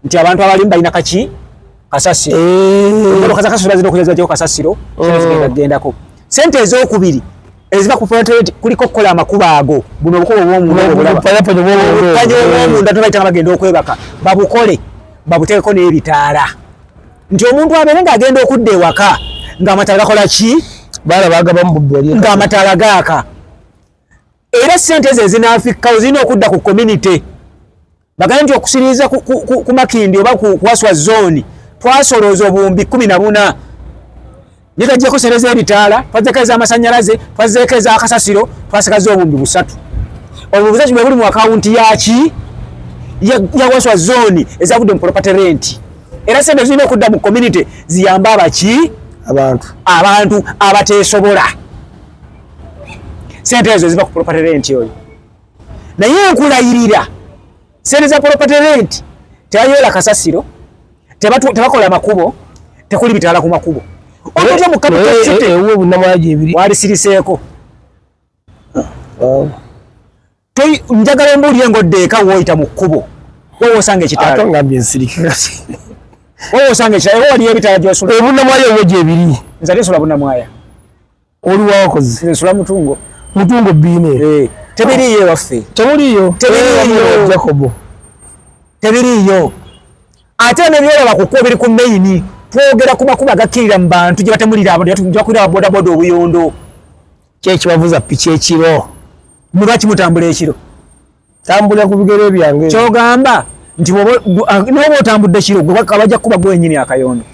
Speaker 1: nti abantu abalimu balina kaki kasasiro. Emmotoka za kasasiro zirina okujja zibajjako kasasiro, sente zigenda kugendako. Sente ez'okubiri eziva ku property rent kuliko okukola amakubo ago, buno obukubo obw'omunda obulaba.
Speaker 2: Obupanya
Speaker 1: obw'omunda tubayita nga bagenda okwebaka, babukole babuteekeko n'ebitaala nti omuntu abeere ng'agenda okudda ewaka ng'amataala gakola ki?
Speaker 2: Baala bagaba mu bubbi wali.
Speaker 1: Ng'amataala gaaka. Era sente ezo ezinaafikkawo zirina okudda ku community. Bagambe nti okusiriiza ku Makindi oba ku Waswa zone twasolooza obuwumbi 14. Naye twaggyeko sente z'ebitaala, twaggyeko ez'amasannyalaze, twazzeeko ez'akasasiro, twasigaza obuwumbi 3. Obuwumbi 3 bwe buli mu akawunti yaki ya Waswa zone ezavudde mu property rent. Era sente zirina okudda mu community ziyambe abaki?
Speaker 2: Abantu.
Speaker 1: Abantu abateesobola. Sente ezo ziva ku property rent oyo. Naye nkulayirira sente za property rent tebayoola kasasiro, tebakola makubo, tekuli bitaala ku makubo. Otuuka mu capital city.
Speaker 2: Ewuwe bunnamwaya gyebiri.
Speaker 1: Walisiriseeko. Njagala ombuulire ng'odda eka w'oyita mu kkubo. Wowe osanga ekitaala.
Speaker 2: Ate ngambye nsirike kati.
Speaker 1: Wowe osanga ekitaala, ewo waliyo ebitaala gy'osula.
Speaker 2: Obunnamwaya ewuwe gyebiri.
Speaker 1: Nze ate nsula Bunnamwaya.
Speaker 2: Oli wakoze?
Speaker 1: Nze nsula Mutungo.
Speaker 2: Mutungo bbiine.
Speaker 1: Tebiriiyo ewaffe.
Speaker 2: Temuliiyo?
Speaker 1: Tebiriiyo.
Speaker 2: Jacobo.
Speaker 1: Tebiriiyo. Ate n'ebyolaba ku kkubo biri ku main. Twogera ku makubo agakkirira mu bantu gye batemulira abantu, gye bakulira ababodaboda obuyondo.
Speaker 2: Ki ekibavuza piki ekiro?
Speaker 1: Mu lwaki mutambula ekiro?
Speaker 2: Tambulira ku bigere byange.
Speaker 1: Ky'ogamba nti n'oba otambudde kiro, gwe bajja kukuba gwe wennyini akayondo.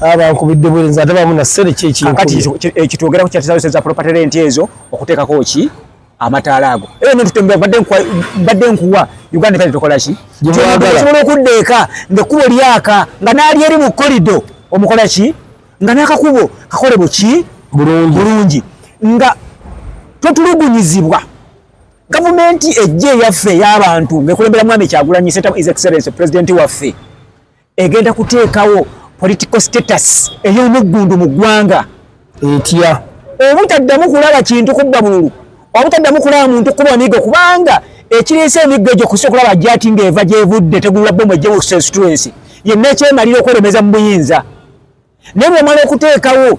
Speaker 2: Abankubidde bwerenzi ate bamu na ssente ki ekinkubye?
Speaker 1: Kakati ekitwogerako kyatizayo za property rent ezo okuteekako ki amataala ago. Era ne tutembera badde nkuwa Uganda kale tukola ki? Osobola okudda eka ng'ekkubo lyaka nga n'ali eri mu korido omukola ki? Nga n'akakubo kakole buki?
Speaker 2: Bulungi.
Speaker 1: Bulungi. Nga totulugunyizibwa. Gavumenti ejja eyaffe ey'abantu ng'ekulembera Mwami Kyagulanyi Ssentamu His Excellency President waffe egenda kuteekawo political status ey'omuggundu mu ggwanga.
Speaker 2: Etya?
Speaker 1: Obutaddamu kulaba kintu kubba bululu, obutaddamu kulaba muntu kuba miggo, kubanga ekireese emiggo egyo kusi okulaba jati ng'eva gy'evudde tegulula bbomu ejje mu constituency yenna ekyemalira okweremeza mu buyinza. Naye bw'omala okuteekawo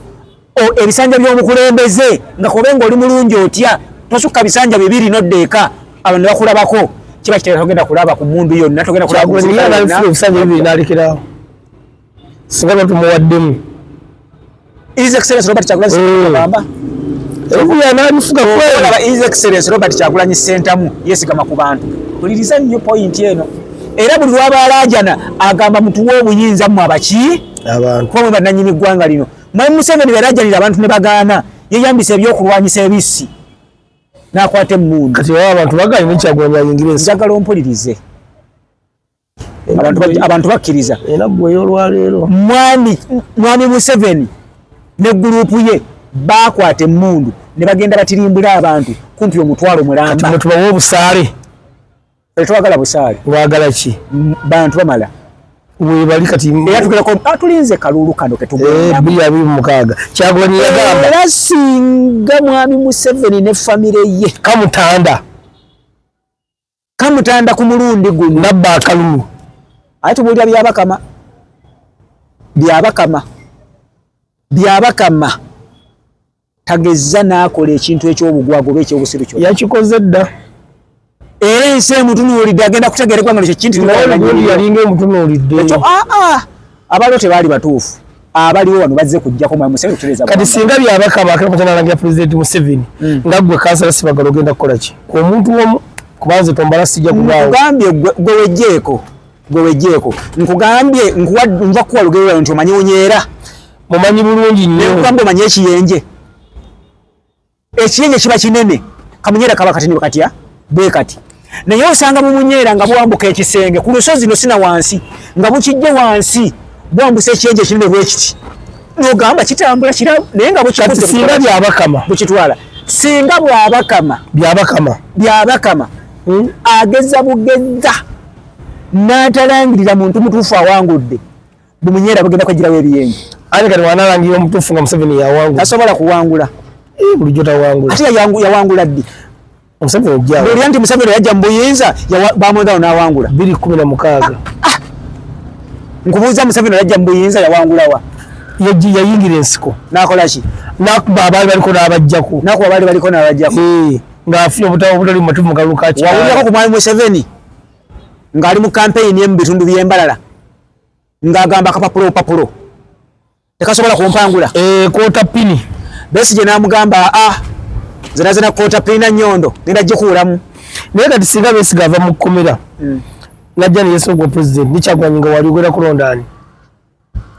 Speaker 1: ebisanja by'omukulembeze nga kobe ng'oli mulungi otya, tosukka bisanja 2 n'odda eka, abantu ne bakulabako, kiba kitegeeza togenda kulaba ku mmundu yonna, togenda kulaba ku
Speaker 2: Kyagulanyi
Speaker 1: musirikale
Speaker 2: yali
Speaker 1: yonna.
Speaker 2: alifuna ebisanja 2 n'alekerawo. Singa batumuwaddemu.
Speaker 1: His Excellency Robert Kyagulanyi Ssentamu agamba.
Speaker 2: Ebyo
Speaker 1: Olaba His Excellency Robert Kyagulanyi Ssentamu yeesigama ku bantu. Wuliriza nnyo point eno. Era buli lw'aba alaajana agamba mutuwe obuyinza mmwe abaki?
Speaker 2: Abantu.
Speaker 1: Kuba mwe bannannyini ggwanga lino. Mwami Museveni bwe yalaajanira abantu ne bagaana, yeeyambisa ebyokulwanyisa ebissi n'akwata emmundu.
Speaker 2: Kati baba abantu bagaanye ne Kyagulanyi ayingire ensi.
Speaker 1: Njagala ompulirize. Abantu bakkiriza.
Speaker 2: Era ggwe ey'olwaleero.
Speaker 1: Mwami Museveni ne gurupu ye baakwata emmundu ne bagenda batirimbula abantu kumpi 500,000 mulamba.
Speaker 2: Kati mwe tubawe obusaale.
Speaker 1: Tetwagala busaale.
Speaker 2: Mwagala ki?
Speaker 1: Bantu bamala.
Speaker 2: Webali kati
Speaker 1: era tugerako tulinze kalulu kano ke tugenda.
Speaker 2: 2026. Kyagulanyi yagamba.
Speaker 1: Era singa Mwami Museveni ne famire ye
Speaker 2: kamutanda.
Speaker 1: Kamutanda ku mulundi guno.
Speaker 2: Nabba akalulu.
Speaker 1: Ate tubuulira Byabakama. Byabakama. Byabakama. Tagezza n'akola ekintu eky'obugwago oba eky'obusiru kyonna.
Speaker 2: Yakikoze dda.
Speaker 1: Era ensi emutunuulidde agenda kutegeera eggwanga lino kye kintu
Speaker 2: Gundi yalinga emutunuulidde.
Speaker 1: Ekyo, abaliwo tebaali batuufu. Abaliwo wano bazze kuggyako Mwami Museveni kutereeza
Speaker 2: Kati
Speaker 1: ggwanga.
Speaker 2: singa Byabakama akira kutana alangira Pulezidenti Museveni, nga ggwe Kansala Sibagala ogenda kukola ki? Ku omuntu omu, kuba nze tombala sijja kubaawo.
Speaker 1: Nkugambye gwe wejjeeko. Gwe wejjeeko. Nkugambye, nva kuwa lugero lwawe nti omanyi onyeera.
Speaker 2: Mumanyi bulungi nnyo.
Speaker 1: Nkugambye omanyi ekiyenje. Ekiyenje kiba kinene. Kamunyeera kaba katini katya? Bwe kati. Naye osanga bumunyeera nga bwambuka ekisenge ku lusozi no sina wansi, nga bukijje wansi, bwambusa ekiyenje ekinene bwe kiti. N'ogamba kitambula kira, naye nga bukikutte
Speaker 2: Kati singa
Speaker 1: bukikola
Speaker 2: Byabakama.
Speaker 1: Bukitwala. Singa Bwabakama.
Speaker 2: Byabakama.
Speaker 1: Byabakama. Ageza bugeza. N'atalangirira muntu mutuufu awangudde. Bumunyeera bugenda kwegirawo ebiyenje.
Speaker 2: Ate kati wanalangira omutuufu nga Museveni yawangula.
Speaker 1: Tasobola kuwangula.
Speaker 2: Bulijjo tawangula.
Speaker 1: Ate yawangula ddi?
Speaker 2: Museveni ojja.
Speaker 1: Bw'olya nti Museveni yajja mu buyinza, bamwegano n'awangula.
Speaker 2: 2016.
Speaker 1: Nkubuuza Museveni yajja mu buyinza yawangula wa?
Speaker 2: Yayingira ensiko.
Speaker 1: N'akola ki?
Speaker 2: N'akuba abaali baliko n'abajjako.
Speaker 1: N'akuba abaali baliko n'abajjako.
Speaker 2: Ng'afunye obutabo obutali mu matu mu kalulu ka Kyalo.
Speaker 1: Wawulirako ku Mwami Museveni ng'ali mu kampeyini ye mu bitundu by'Embalala ng'agamba akapapulo obupapulo tekasobola kumpangula.
Speaker 2: Koota pini.
Speaker 1: Besigye n'amugamba, nze naze na koota pini na nnyondo, ngenda gikuulamu.
Speaker 2: Naye kati singa Besigye ava mu kkomera, n'ajja ne yeesonga pulezidenti, ne Kyagulanyi nga wali ogenda kulonda ani?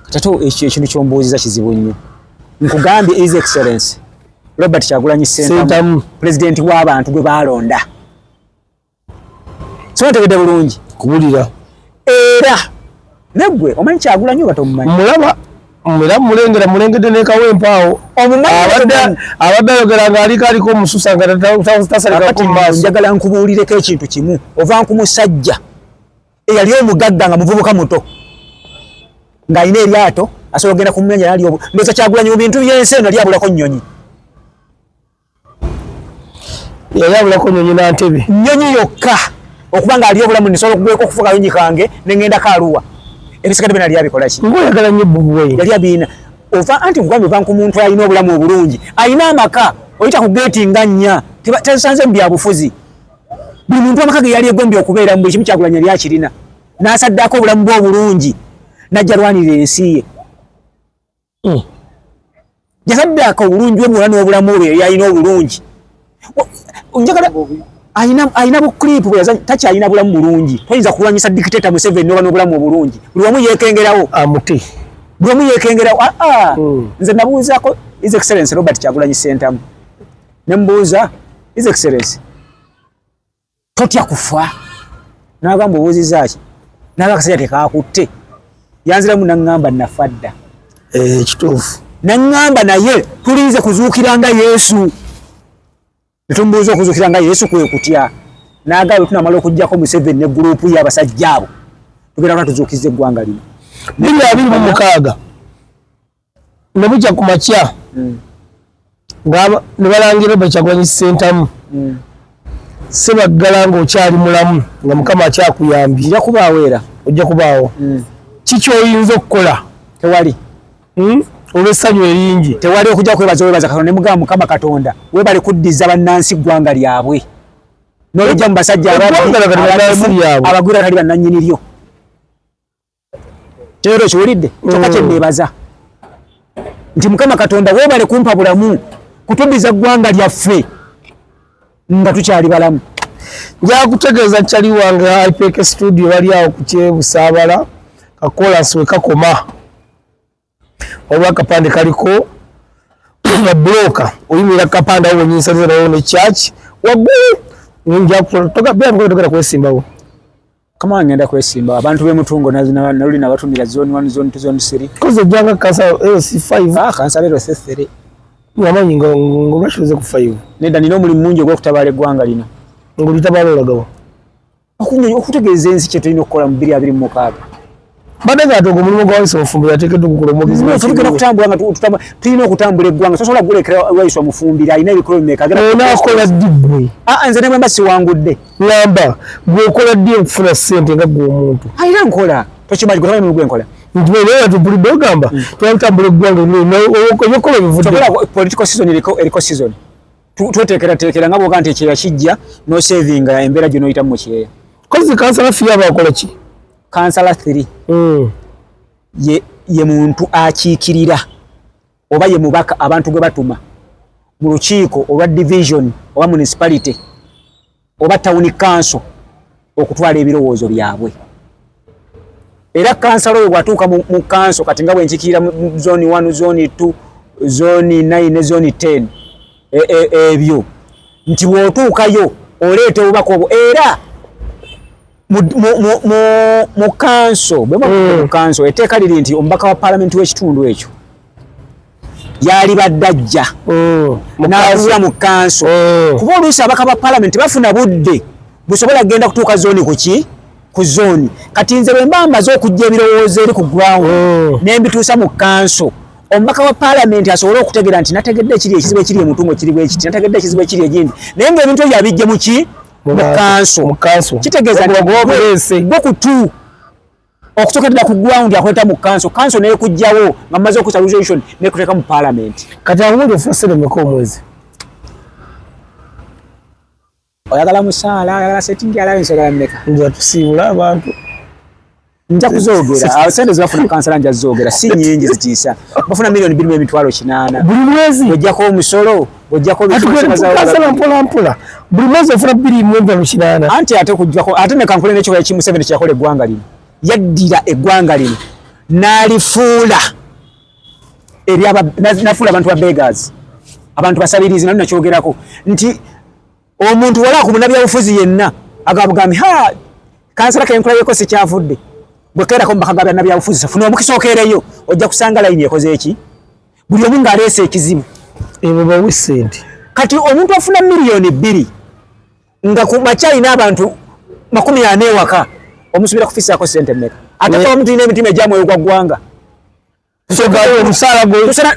Speaker 1: Kati ate ekyo ekintu ky'ombuuzizza kizibu nnyo. Nkugambye His Excellency Robert Kyagulanyi Ssentamu,
Speaker 2: Ssentamu.
Speaker 1: pulezidenti w'abantu gwe baalonda. So ntegedde bulungi.
Speaker 2: Kuwulira.
Speaker 1: Era neggwe omanyi Kyagulanyi oba tomumanyi?
Speaker 2: Mulaba, era mulengera, mulengedde ne Kawempe awo.
Speaker 1: Omumanyi oba tomumanyi?
Speaker 2: Abadde ayogera ng'aliko aliko omususa nga tasalikako
Speaker 1: Kakati
Speaker 2: mu maaso.
Speaker 1: Njagala nkubuulireko ekintu kimu. Ova ku musajja eyali omugagga nga muvubuka muto, ng'alina eryato, asobola okugenda ku nnyanja n'alya obu-, ndowooza Kyagulanyi mu bintu by'ensi eno yali abulako nnyonyi.
Speaker 2: Yali abulako nnyonyi na ntebe.
Speaker 1: Nnyonyi yokka okuba ng'ali obulamu nsobola okugweko okufuga akayonyi kange ne ŋŋendako Arua. Ebisigadde byonna yali abikola ki?
Speaker 2: Ng'oyagala nnyo Bobi Wine.
Speaker 1: Yali abiina. Ova anti nkugambye ova ku muntu alina obulamu obulungi, alina amaka, oyita ku geeti nga nnya, tebasanze mu byabufuzi. Buli muntu amaka ge yali egombye okubeera mu buli kimu Kyagulanyi yali akirina. N'asaddaako obulamu bwe obulungi, n'ajja alwanirira ensi ye. Yasaddaako obulungi bwe bwonna n'obulamu bwe yali alina obulungi. Njagala alina bu clip bwe yazanya, takyalina bulamu bulungi. Toyinza kulwanyisa dictator Museveni n'oba n'obulamu obulungi. Buli wamu yeekengerawo.
Speaker 2: Amute.
Speaker 1: Buli wamu yeekengerawo. Nze nabuuzaako His Excellency Robert Kyagulanyi Ssentamu. Ne mbuuza, His Excellency, totya kufa? N'agamba obuuzizza ki? N'agamba akasajja tekaakutte. Yanziramu n'aŋŋamba nafa dda.
Speaker 2: Kituufu.
Speaker 1: N'aŋŋamba naye tulinze kuzuukira nga Yesu. Ne tumubuuza okuzuukira nga Yesu kwe kutya. N'agamba bwe tunamala okuggyako Museveni ne gurupu y'abasajja abo, tugenda kuba tuzuukizza eggwanga lino.
Speaker 2: 2026. Ne bukya ku makya. Ne balangira Robert Kyagulanyi Ssentamu. Ssebaggala ng'okyali mulamu, nga Mukama akyakuyambye.
Speaker 1: Nja kubaawo era.
Speaker 2: Ojja kubaawo. Ki ky'oyinza okukola?
Speaker 1: Tewali.
Speaker 2: Olw'essanyu eringi.
Speaker 1: Tewali okujja kwebaza webaza Katonda, ne mugamba Mukama Katonda, weebale kuddiza bannansi ggwanga lyabwe. N'olijja mu basajja
Speaker 2: Eggwanga lya Katonda bannansi lyabwe.
Speaker 1: abagwira batali bannannyini lyo. Kyeero kiwulidde? Kyokka kye neebaza nti Mukama Katonda weebale kumpa bulamu Kutubiza ggwanga lyaffe nga tukyali balamu.
Speaker 2: Nja kutegeeza kyali wange IPK studio bali awo ku Kyebusaabala, kakolansi we kakoma. Waliwo akapande kaliko babuloka, oyimirira kapande awo wenyini sente ne church waggulu. Nja togera kwesimbawo.
Speaker 1: Kama ngenda kwesimba abantu b'emutungo naluli nabatumira zone 1, zone 2, zone 3.
Speaker 2: Koze ojjanga kansala LC5.
Speaker 1: Ah, kansala LC3.
Speaker 2: Wamanyi nga lwaki ku 5?
Speaker 1: Nedda, nina omulimu mungi ogw'okutabaala eggwanga lino.
Speaker 2: Ng'olitabaala olagawa?
Speaker 1: Okutegeeza ensi kye tulina okukola mu 2026.
Speaker 2: Badde nga ate ogwo omulimu gwa Waiswa Mufumbiro yateekeddwa okukola omwogezi.
Speaker 1: Tugenda kutambula nga tulina okutambula eggwanga. Tosobola kugulekera Waiswa Mufumbiro alina ebikolo bimeka.
Speaker 2: Onaakola ddi ggwe?
Speaker 1: Ah, nze ne bwe mba siwangudde.
Speaker 2: Ngamba gwe okola ddi okufuna ssente nga ggwe omuntu?
Speaker 1: Alina nkola. Tokimanyi gwe tomanyi gwe nkola.
Speaker 2: Nti bwe tupulidde ogamba twatambula eggwanga ebyokukola bivudde.
Speaker 1: Political season eriko season. Tweteekerateekera nga bw'oga nti ekyeya kijja n'osevinga embeera gy'onoyitamu mu kyeya.
Speaker 2: Kozi kansala fee aba akola ki?
Speaker 1: Kansala 3 ye muntu akiikirira oba ye mubaka abantu gwe batuma mu lukiiko olwa division oba municipality oba town council okutwala ebirowoozo byabwe. Era kansala oyo bw'atuuka mu council, kati nga bwe nkiikirira mu zone 1, zone 2, zone 9 ne zone 10, ebyo nti bw'otuukayo oleeta obubaka obwo. Era mu kanso, bwe mu kanso etteeka liri nti omubaka wa paalamenti w'ekitundu ekyo yalibadde ajja n'atuula mu kanso, kuba oluusi ababaka ba paalamenti bafuna budde busobola kugenda kutuuka zooni kuki ku zooni. Kati nze bwe mba mmaze okuggya ebirowoozo eri ku ground ne mbituusa mu kanso, omubaka wa paalamenti asobole okutegeera nti nategedde ekiri ekizibu ekiri emutungo kiri bwe kiti, nategedde ekizibu ekiri egindi, naye ng'ebintu ebyo abijje mu ki? Mu kanso. Kitegeeza nti gwe kutu okusookera ku ground akweta mu kanso, kanso n'ekugjawo nga mmaze okusa resolution n'ekuteeka mu paalamenti.
Speaker 2: Kati awo wundi ofuna ssente mmeka omwezi?
Speaker 1: Oyagala musaala, oyagala setting allowance, oyagala mmeka?
Speaker 2: Nja tusiibula abantu.
Speaker 1: Nja kuzoogera. Sente zebafuna kansala nja zoogera, si nnyingi zitiisa. Bafuna 2,800,000
Speaker 2: buli mwezi.
Speaker 1: Ojjako omusolo, ojjako
Speaker 2: kansala mpola mpola. Buli mwezi ofuna 2,800.
Speaker 1: Anti ate kujjako ate ne kankule n'ekikolwa ki Museveni kye yakola eggwanga lino. Yaddira eggwanga lino n'alifuula nafuula abantu ba beggars, abantu basabirizi. Nali nakyogerako nti omuntu wala ku munnabyabufuzi yenna agamba ha kansala kenkulayeko sikyavudde bwekeerako mu maka ga bannabyabufuzi, funa omukisa okeereyo, ojja kusanga layini ekoze eki, buli omu ng'aleese ekizibu.
Speaker 2: Ebyo bawe ssente.
Speaker 1: Kati omuntu afuna 2 million nga ku makya alina abantu 40 ewaka, omusuubira kufisaako ssente mmeka? Ate abamu tulina emitima egyamwoyo gwa ggwanga.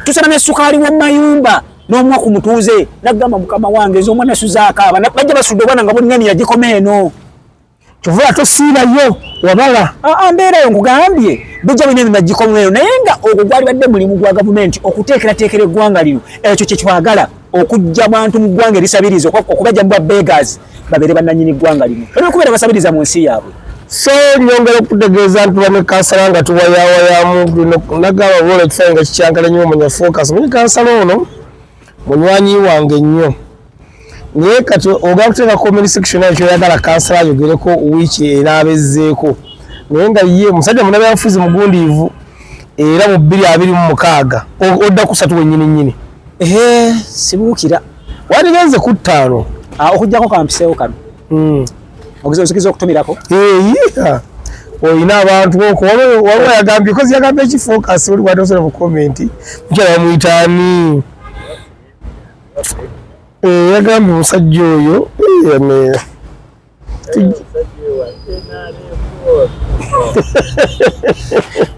Speaker 1: Tusana ne sukaali w'omumayumba n'omuwa ku mutuuze nagamba mukama wange ez'omwana suzaakaaba, bajja basudde obwana nga bulingani yagikoma eno.
Speaker 2: Kyova tosiibayo wabala.
Speaker 1: Mbeerayo nkugambye bijja bina ebima gikoma eno, naye nga ogwo gwali badde mulimu gwa gavumenti okuteekerateekera eggwanga lino. Ekyo kye twagala, okujja bantu mu ggwanga erisabiriza, okubajja mu bwa beggars babeere bannannyini ggwanga lino, olina okubeera basabiriza mu nsi yaabwe.
Speaker 2: So nyongera okutegeeza nti bane kansala nga tuwayawayamu nagamba bola ekifaananyi nga kikyankala nnyo omanya focus munyi. Kansala ono munywanyi wange nnyo, naye kati ogenda kuteeka comment section ayo kyoyagala kansala ayogereko wiiki enaabezzeeko, naye nga ye musajja munabyabufuzi mugundiivu, era mu 2026 odda kusatu wennyini nnyini.
Speaker 1: Ehe, sibuukira.
Speaker 2: Waligenze ku 5.
Speaker 1: Okuggyako kampiseewo kano. Ozikiza okutumirako.
Speaker 2: Olina abantu okwo waliwo yagambye kozi yagambye eki focus oli wadosera mu comment mukyala bamuyitaani yagambye omusajja oyo eh,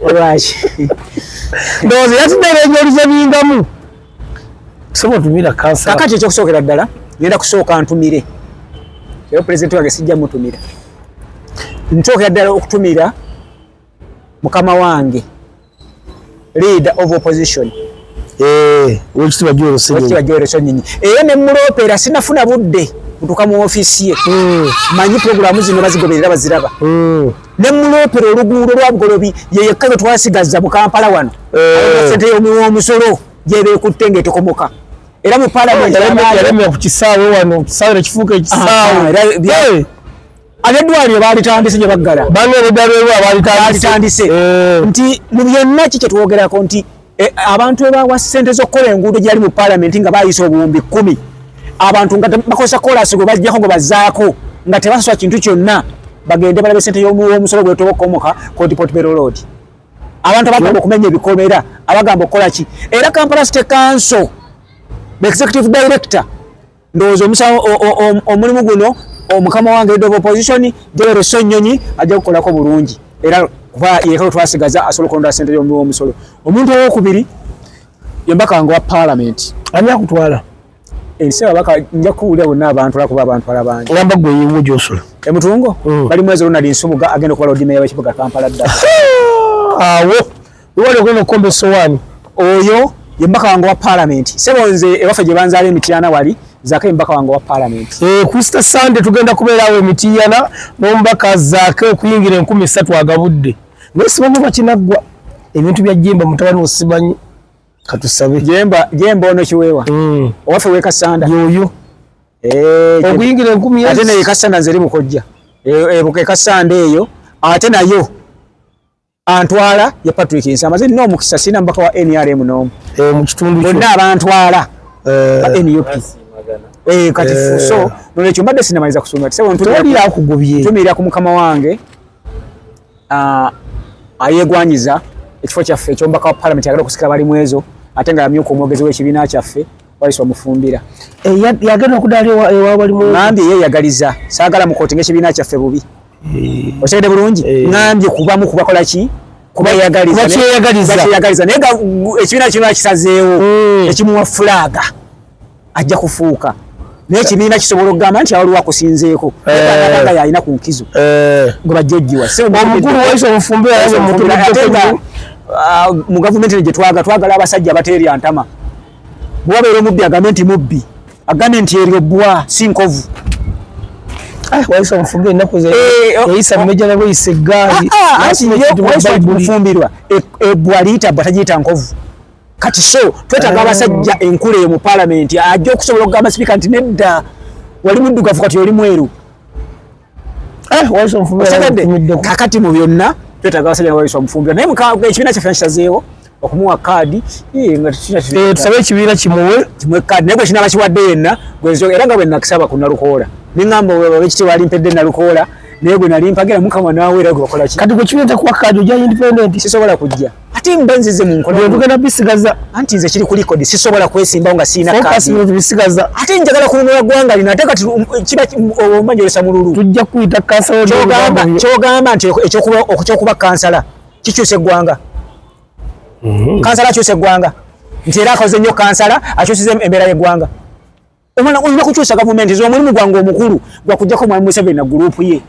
Speaker 1: Lwaki?
Speaker 2: Ndowooza yatidde enjoliza bingamu sobola otumira kansala.
Speaker 1: Kakati ekyokusookera ddala ngenda kusooka ntumire, era pulezidenti wange sijja mutumira, nsookera ddala okutumira mukama wange leader of opposition.
Speaker 2: Owekitiibwa Joel Ssenyonyi.
Speaker 1: Owekitiibwa Joel Ssenyonyi, era ne muloopera sinafuna budde kutuuka mu ofiisi ye. Manyi puroguramu zino bazigoberera, baziraba. Ne muloopera oluguudo lwa Bugolobi, ye yekka gwe twasigaza mu Kampala wano. Sente y'omuwi w'omusolo gyebeekutte ng'etokomoka. Era mu parliament
Speaker 2: yalemera ku kisaawe wano, kisaawe nekifuuka ekisaawe.
Speaker 1: Ab'eddwaliro baalitandise gye baggala.
Speaker 2: Banne eddwaliro
Speaker 1: baalitandise. Nti mu byonna ki kye twogerako nti abantu ebawa ssente z'okukola enguudo gyali mu parliament nga bayisa 10,000, abantu nga bakozesa koolaasi gwe bajjako gwe bazzaako nga tebasasula kintu kyonna, bagende balabe ssente y'omusolo gwetobokomoka Court Portbell Road. Abantu abagamba okumenya ebikomera, abagamba okukola ki. Era Kampala City Council executive director ndowooza omulimu guno omukama wange leader of opposition Joel Ssenyonyi ajja kukolako bulungi, era kuba yekalo twasigaza asobola okulonda ssente y'omusolo. Omuntu owokubiri ye mbaka wange wa parliament.
Speaker 2: Ani akutwala?
Speaker 1: Ensi ababaka nja kuwulira bonna abantu kuba abantu abangi.
Speaker 2: Ngamba gwe yiwo gy'osula.
Speaker 1: Emutungo bali mwezi Ronald Nsubuga agenda okuba Lord Mayor w'ekibuga Kampala ddala.
Speaker 2: Awo wali ogenda okukomba essowaani.
Speaker 1: Oyo ye mbaka wange wa parliament. Sebo nze ewaffe gye banzaala Emitiana wali Zaake ye mbaka wange wa parliament.
Speaker 2: Ku Easter Sunday tugenda kubeerawo Emitiana n'omubaka Zaake okuyingira 3,000 agabudde. Naye simanyi oba kinaggwa ebintu bya Jemba mutabani wo simanyi. Katusabe.
Speaker 1: Jemba ono kiweewa. Owaffe w'e Kassanda.
Speaker 2: Yoyo. Okuyingira 1,000
Speaker 1: Ate naye Kassanda nze eri mukojja. E Kassanda eyo ate nayo antwala ye Patrick Nsamba. Nze nina omukisa sirina mubaka wa NRM n'omu.
Speaker 2: Mu kitundu kyo.
Speaker 1: Bonna abantwala ba NUP. Kati so nolwekyo mbadde sinamaliza kusoma. Sebo
Speaker 2: Tewali akugobye.
Speaker 1: Ntumirira ku mukama wange ayeegwanyiza ekifo kyaffe eky'omubaka wa parliament ayagala okusikira Balimwezo ate nga yamyuka omwogezi w'ekibiina kyaffe Waiswa Mufumbira.
Speaker 2: Yagenda okudaala ewa Balimwezo.
Speaker 1: Ngambye yeeyagaliza, saagala mukooti ng'ekibiina kyaffe bubi. Okitegedde bulungi? Ngambye kubamu kubakola ki? Kubayagaliza.
Speaker 2: Kubakyeyagaliza.
Speaker 1: Naye nga ekibiina kino kisazeewo ekimuwa fulaaga ajja kufuuka. Naye ekibiina kisobola okugamba nti waliwo akusinzeeko. Nga yalina ku nkizo. Gwe bajja ojjiwa.
Speaker 2: Omukulu Waiswa Mufumbira
Speaker 1: ate nga mu gavumenti gye twagala abasajja abateerya ntama. Bw'obeera omubbi agambe nti mubbi, agambe nti eryo bbwa si nkovu.
Speaker 2: Waiswa Mufumbirwa ennaku ze yayisa Meja na Lweyisa eggaali.
Speaker 1: Waiswa Mufumbirwa ebbwa liyita bbwa tagiyita nkovu. Kati so twetaaga abasajja enkula eyo mu parliament ajja okusobola okugamba sipiika nti nedda wali muddugavu kati oli mweru.
Speaker 2: Waiswa Mufumbirwa
Speaker 1: kakati mu byonna twetaaga abasajja nga Waiswa Mufumbirwa. Naye ekibiina kyaffe kisazeewo okumuwa kaadi
Speaker 2: tusabe ekibiina kimuwe
Speaker 1: kaadi, naye gwe kinaaba kiwadde yenna era nga bwe nakisaba ku Nalukoola ne ŋŋamba ab'ekitiibwa alimpedde Nalukoola naye gwe nali mpagira Mukama naawe era gwe bakola ki?
Speaker 2: Kati gwe kibiina takuwa kaadi ojja independent.
Speaker 1: Sisobola kujja ate mba nzize mu nkola
Speaker 2: tugenda bisigaza.
Speaker 1: Anti nze kiri ku record sisobola kwesimbawo nga sirina kaadi
Speaker 2: bisigaza.
Speaker 1: Ate njagala kununula ggwanga lino ate kati kiba omba njolesa mululu.
Speaker 2: Tujja kuyita kansala.
Speaker 1: Kyogamba nti ekyokuba kansala kikyusa eggwanga. Kansala akyusa eggwanga nti era akoze nnyo kansala akyusiza embeera y'eggwanga. Omwana olina kukyusa gavumenti zo omulimu gwange omukulu gwa kujjako Mwami Museveni na gurupu ye.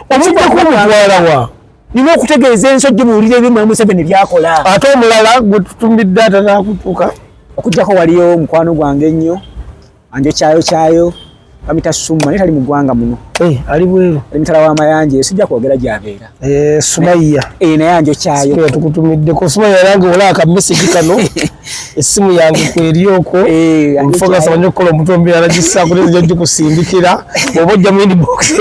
Speaker 2: Omujjako omutwala wa?
Speaker 1: Nina okutegeeza ensojja muwulire ebyo Mwami Museveni by'akola.
Speaker 2: Ate omulala gwe tutumbidde atanakutuuka.
Speaker 1: Okujjako waliyo omukwano gwange ennyo anjo kyayo kyayo bamita Summa naye tali mu ggwanga muno.
Speaker 2: Ali bweru.
Speaker 1: Ali mutala wa Mayanja sijja kwogera gy'abeera.
Speaker 2: Sumayya.
Speaker 1: Naye anjo kyayo.
Speaker 2: Tukutumiddeko Sumayya nange olaba ka message kano. Essimu yange kweri okwo. Omufogasa manyi okukola omutombi alagisaako nzija gikusindikira. Oba ojja mu inbox,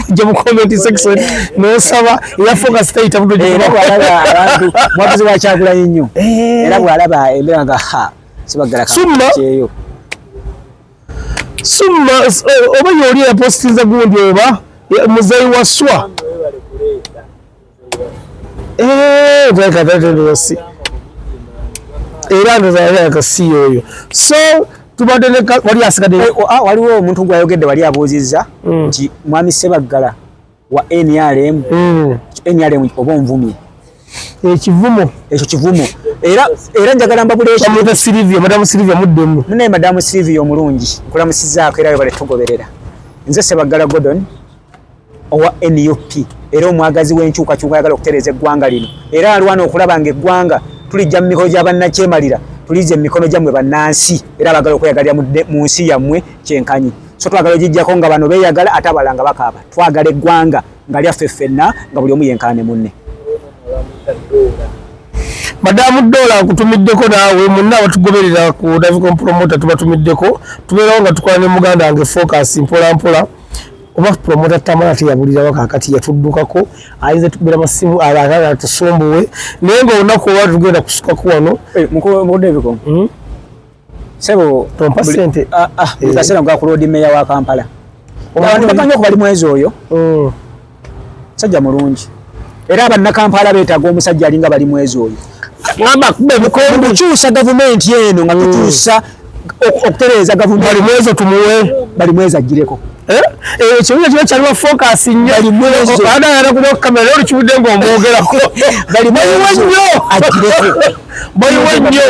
Speaker 2: ojja mu comment section n'osaba era focus tayita buto
Speaker 1: gikuba. Abantu mwagizi wa Kyagulanyi nnyo. Era bw'alaba embeera nga ha sibaggala
Speaker 2: kyeyo. Summa oba yoli yapostinza gundi oba muzeeyi wa Swa. Era ndoza si oyo. So tubadde ne wali asigadde
Speaker 1: waliwo omuntu gw'ayogedde wali abuuzizza nti Mwami Ssebaggala wa NRM NRM oba onvumye.
Speaker 2: Ekivumo.
Speaker 1: Ekyo kivumo. Era njagala mbabule ekyo.
Speaker 2: Bamuyita Sylvia, Madamu Sylvia muddemu.
Speaker 1: Munnaye Madamu Sylvia omulungi, nkulamusizzaako era webale tugoberera. Nze Ssebaggala Gordon owa NUP era omwagazi w'enkyukakyuka ayagala okutereeza eggwanga lino. Era alwana okulaba ng'eggwanga tulijja mu mikono gya bannakyemalira, tulizze mu mikono gyammwe bannansi era abaagala okweyagalira mu nsi yammwe kyenkanyi. So twagala ogiggyako nga bano beeyagala ate abalala nga bakaaba. Twagala eggwanga nga lyaffe ffenna nga buli omu yenkana ne munne.
Speaker 2: Madamu Dola nkutumiddeko naawe munna abatugoberera ku Davicom Promoter tubatumiddeko, tubeerawo nga tukola ne muganda wange Focus mpola mpola. Oba promoter Tamala teyabulirawo kaakati yatuddukako, ayinza tukubira masimu abalala atusumbuwe, naye nga olunaku olwa tugenda kusukako wano.
Speaker 1: Mukulu Davicom. Sebo
Speaker 2: tompa sente.
Speaker 1: Buli kaseera nga ku Lord Mayor wa Kampala. Abantu bamanyi okuba Balimwezo oyo. Musajja mulungi. Era abannakampala beetaaga omusajja alinga Balimwezo oyo.
Speaker 2: Ngamba kuba ebikombe.
Speaker 1: Okukyusa gavumenti eno nga tukyusa okutereeza gavumenti.
Speaker 2: Balimwezo tumuwe.
Speaker 1: Balimwezo agireko.
Speaker 2: Ekibuuzo kiba kyaliwa focus nnyo.
Speaker 1: Balimwezo.
Speaker 2: Ada yala kuba kamera leero kibudde ng'omwogerako.
Speaker 1: Balimwezo agireko.
Speaker 2: Bayiwe nnyo.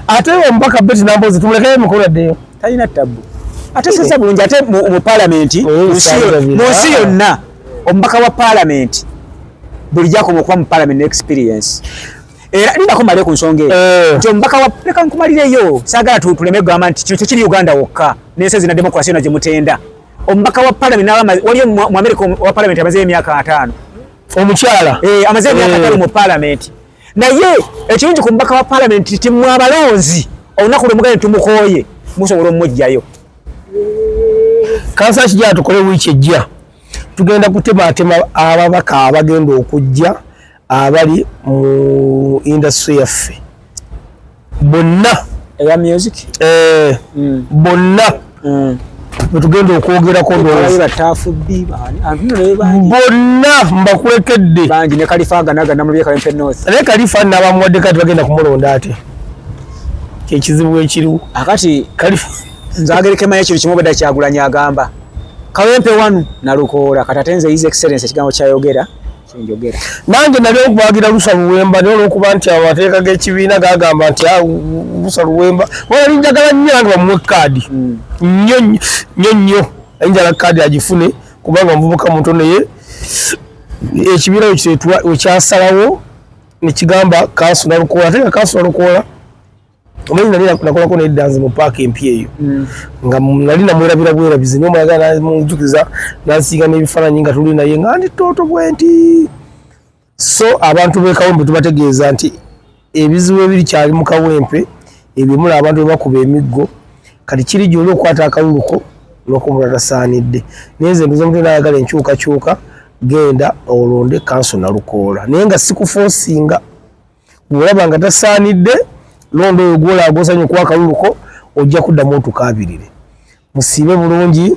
Speaker 2: Ate omubaka Betty Nambooze tumulekeyo emikolo addeyo.
Speaker 1: Talina tabbu. Ate sesa bulungi ate mu paalamenti mu nsi yonna omubaka wa paalamenti bulijjo akoma okuba mu paalamenti ne experience. Era lindako mmale ku nsonga eyo. Nti omubaka wa leka nkumalireyo saagala tuleme kugamba nti kino tekiri Uganda wokka n'ensi ezina democracy yonna gye mutenda. Omubaka wa paalamenti waliyo mu America wa paalamenti amazeeyo emyaka 50.
Speaker 2: Omukyala.
Speaker 1: Amazeeyo emyaka 50 mu paalamenti. Naye ekirungi ku mubaka wa paalamenti nti mmwe abalonzi olunaku lwe mugenda tumukooye musobola omuggyayo.
Speaker 2: Kansa kijja tukole wiiki ejja tugenda kutemaatema ababaka abagenda okujja abali mu industry yaffe bonna
Speaker 1: eya music
Speaker 2: bonna bwetugenda okwogerako bonna mbakulekedde
Speaker 1: bangi ne Khalifa Ganaga namulabye Kawempe North.
Speaker 2: Naye Khalifa nabamuwadde kati bagenda kumulonda ate kyekizibu ekiriwo
Speaker 1: akati
Speaker 2: Khalifa
Speaker 1: nze agereke maye kino kimu obadde Kyagulanyi agamba Kawempe wanu Nalukoola kati ate nze His Excellency ekigambo kyayogera kyenjogera.
Speaker 2: Nange nali okuwagira Lusa Luwemba naye olw'okuba nti amateeka g'ekibiina gagamba nti Lusa Luwemba wali njagala nnyo nange bamuwe kaadi nnyo nnyo nnyo njala kaadi agifune kubanga omuvubuka muto naye ekibiina wekyasalawo nekigamba kansu Nalukoola ate nga kansu Nalukoola omanyi nali nakolako neddanzi mu paaka empya eyo nga nali namwerabira bwerabizi naye omulala namunjukiza nansiiga n'ebifaananyi nga tuli naye nga ndi ttooto bwe nti. So abantu b'e Kawempe tubategeeza nti ebizibu ebirikyali mu Kawempe ebyo mulaba abantu bwe bakuba emiggo kati kiri gy'oli okukwata akaluluko n'okumula tasaanidde. Naye nze nduza omuntu ayagala enkyukakyuka genda olonde kanso Nalukoola naye nga sikufoosinga. Bw'olaba nga tasaanidde londa oyo gw'olaba gw'osaanye okuwa akaluluko ojja kuddamu otukaabirire. Musiibe bulungi.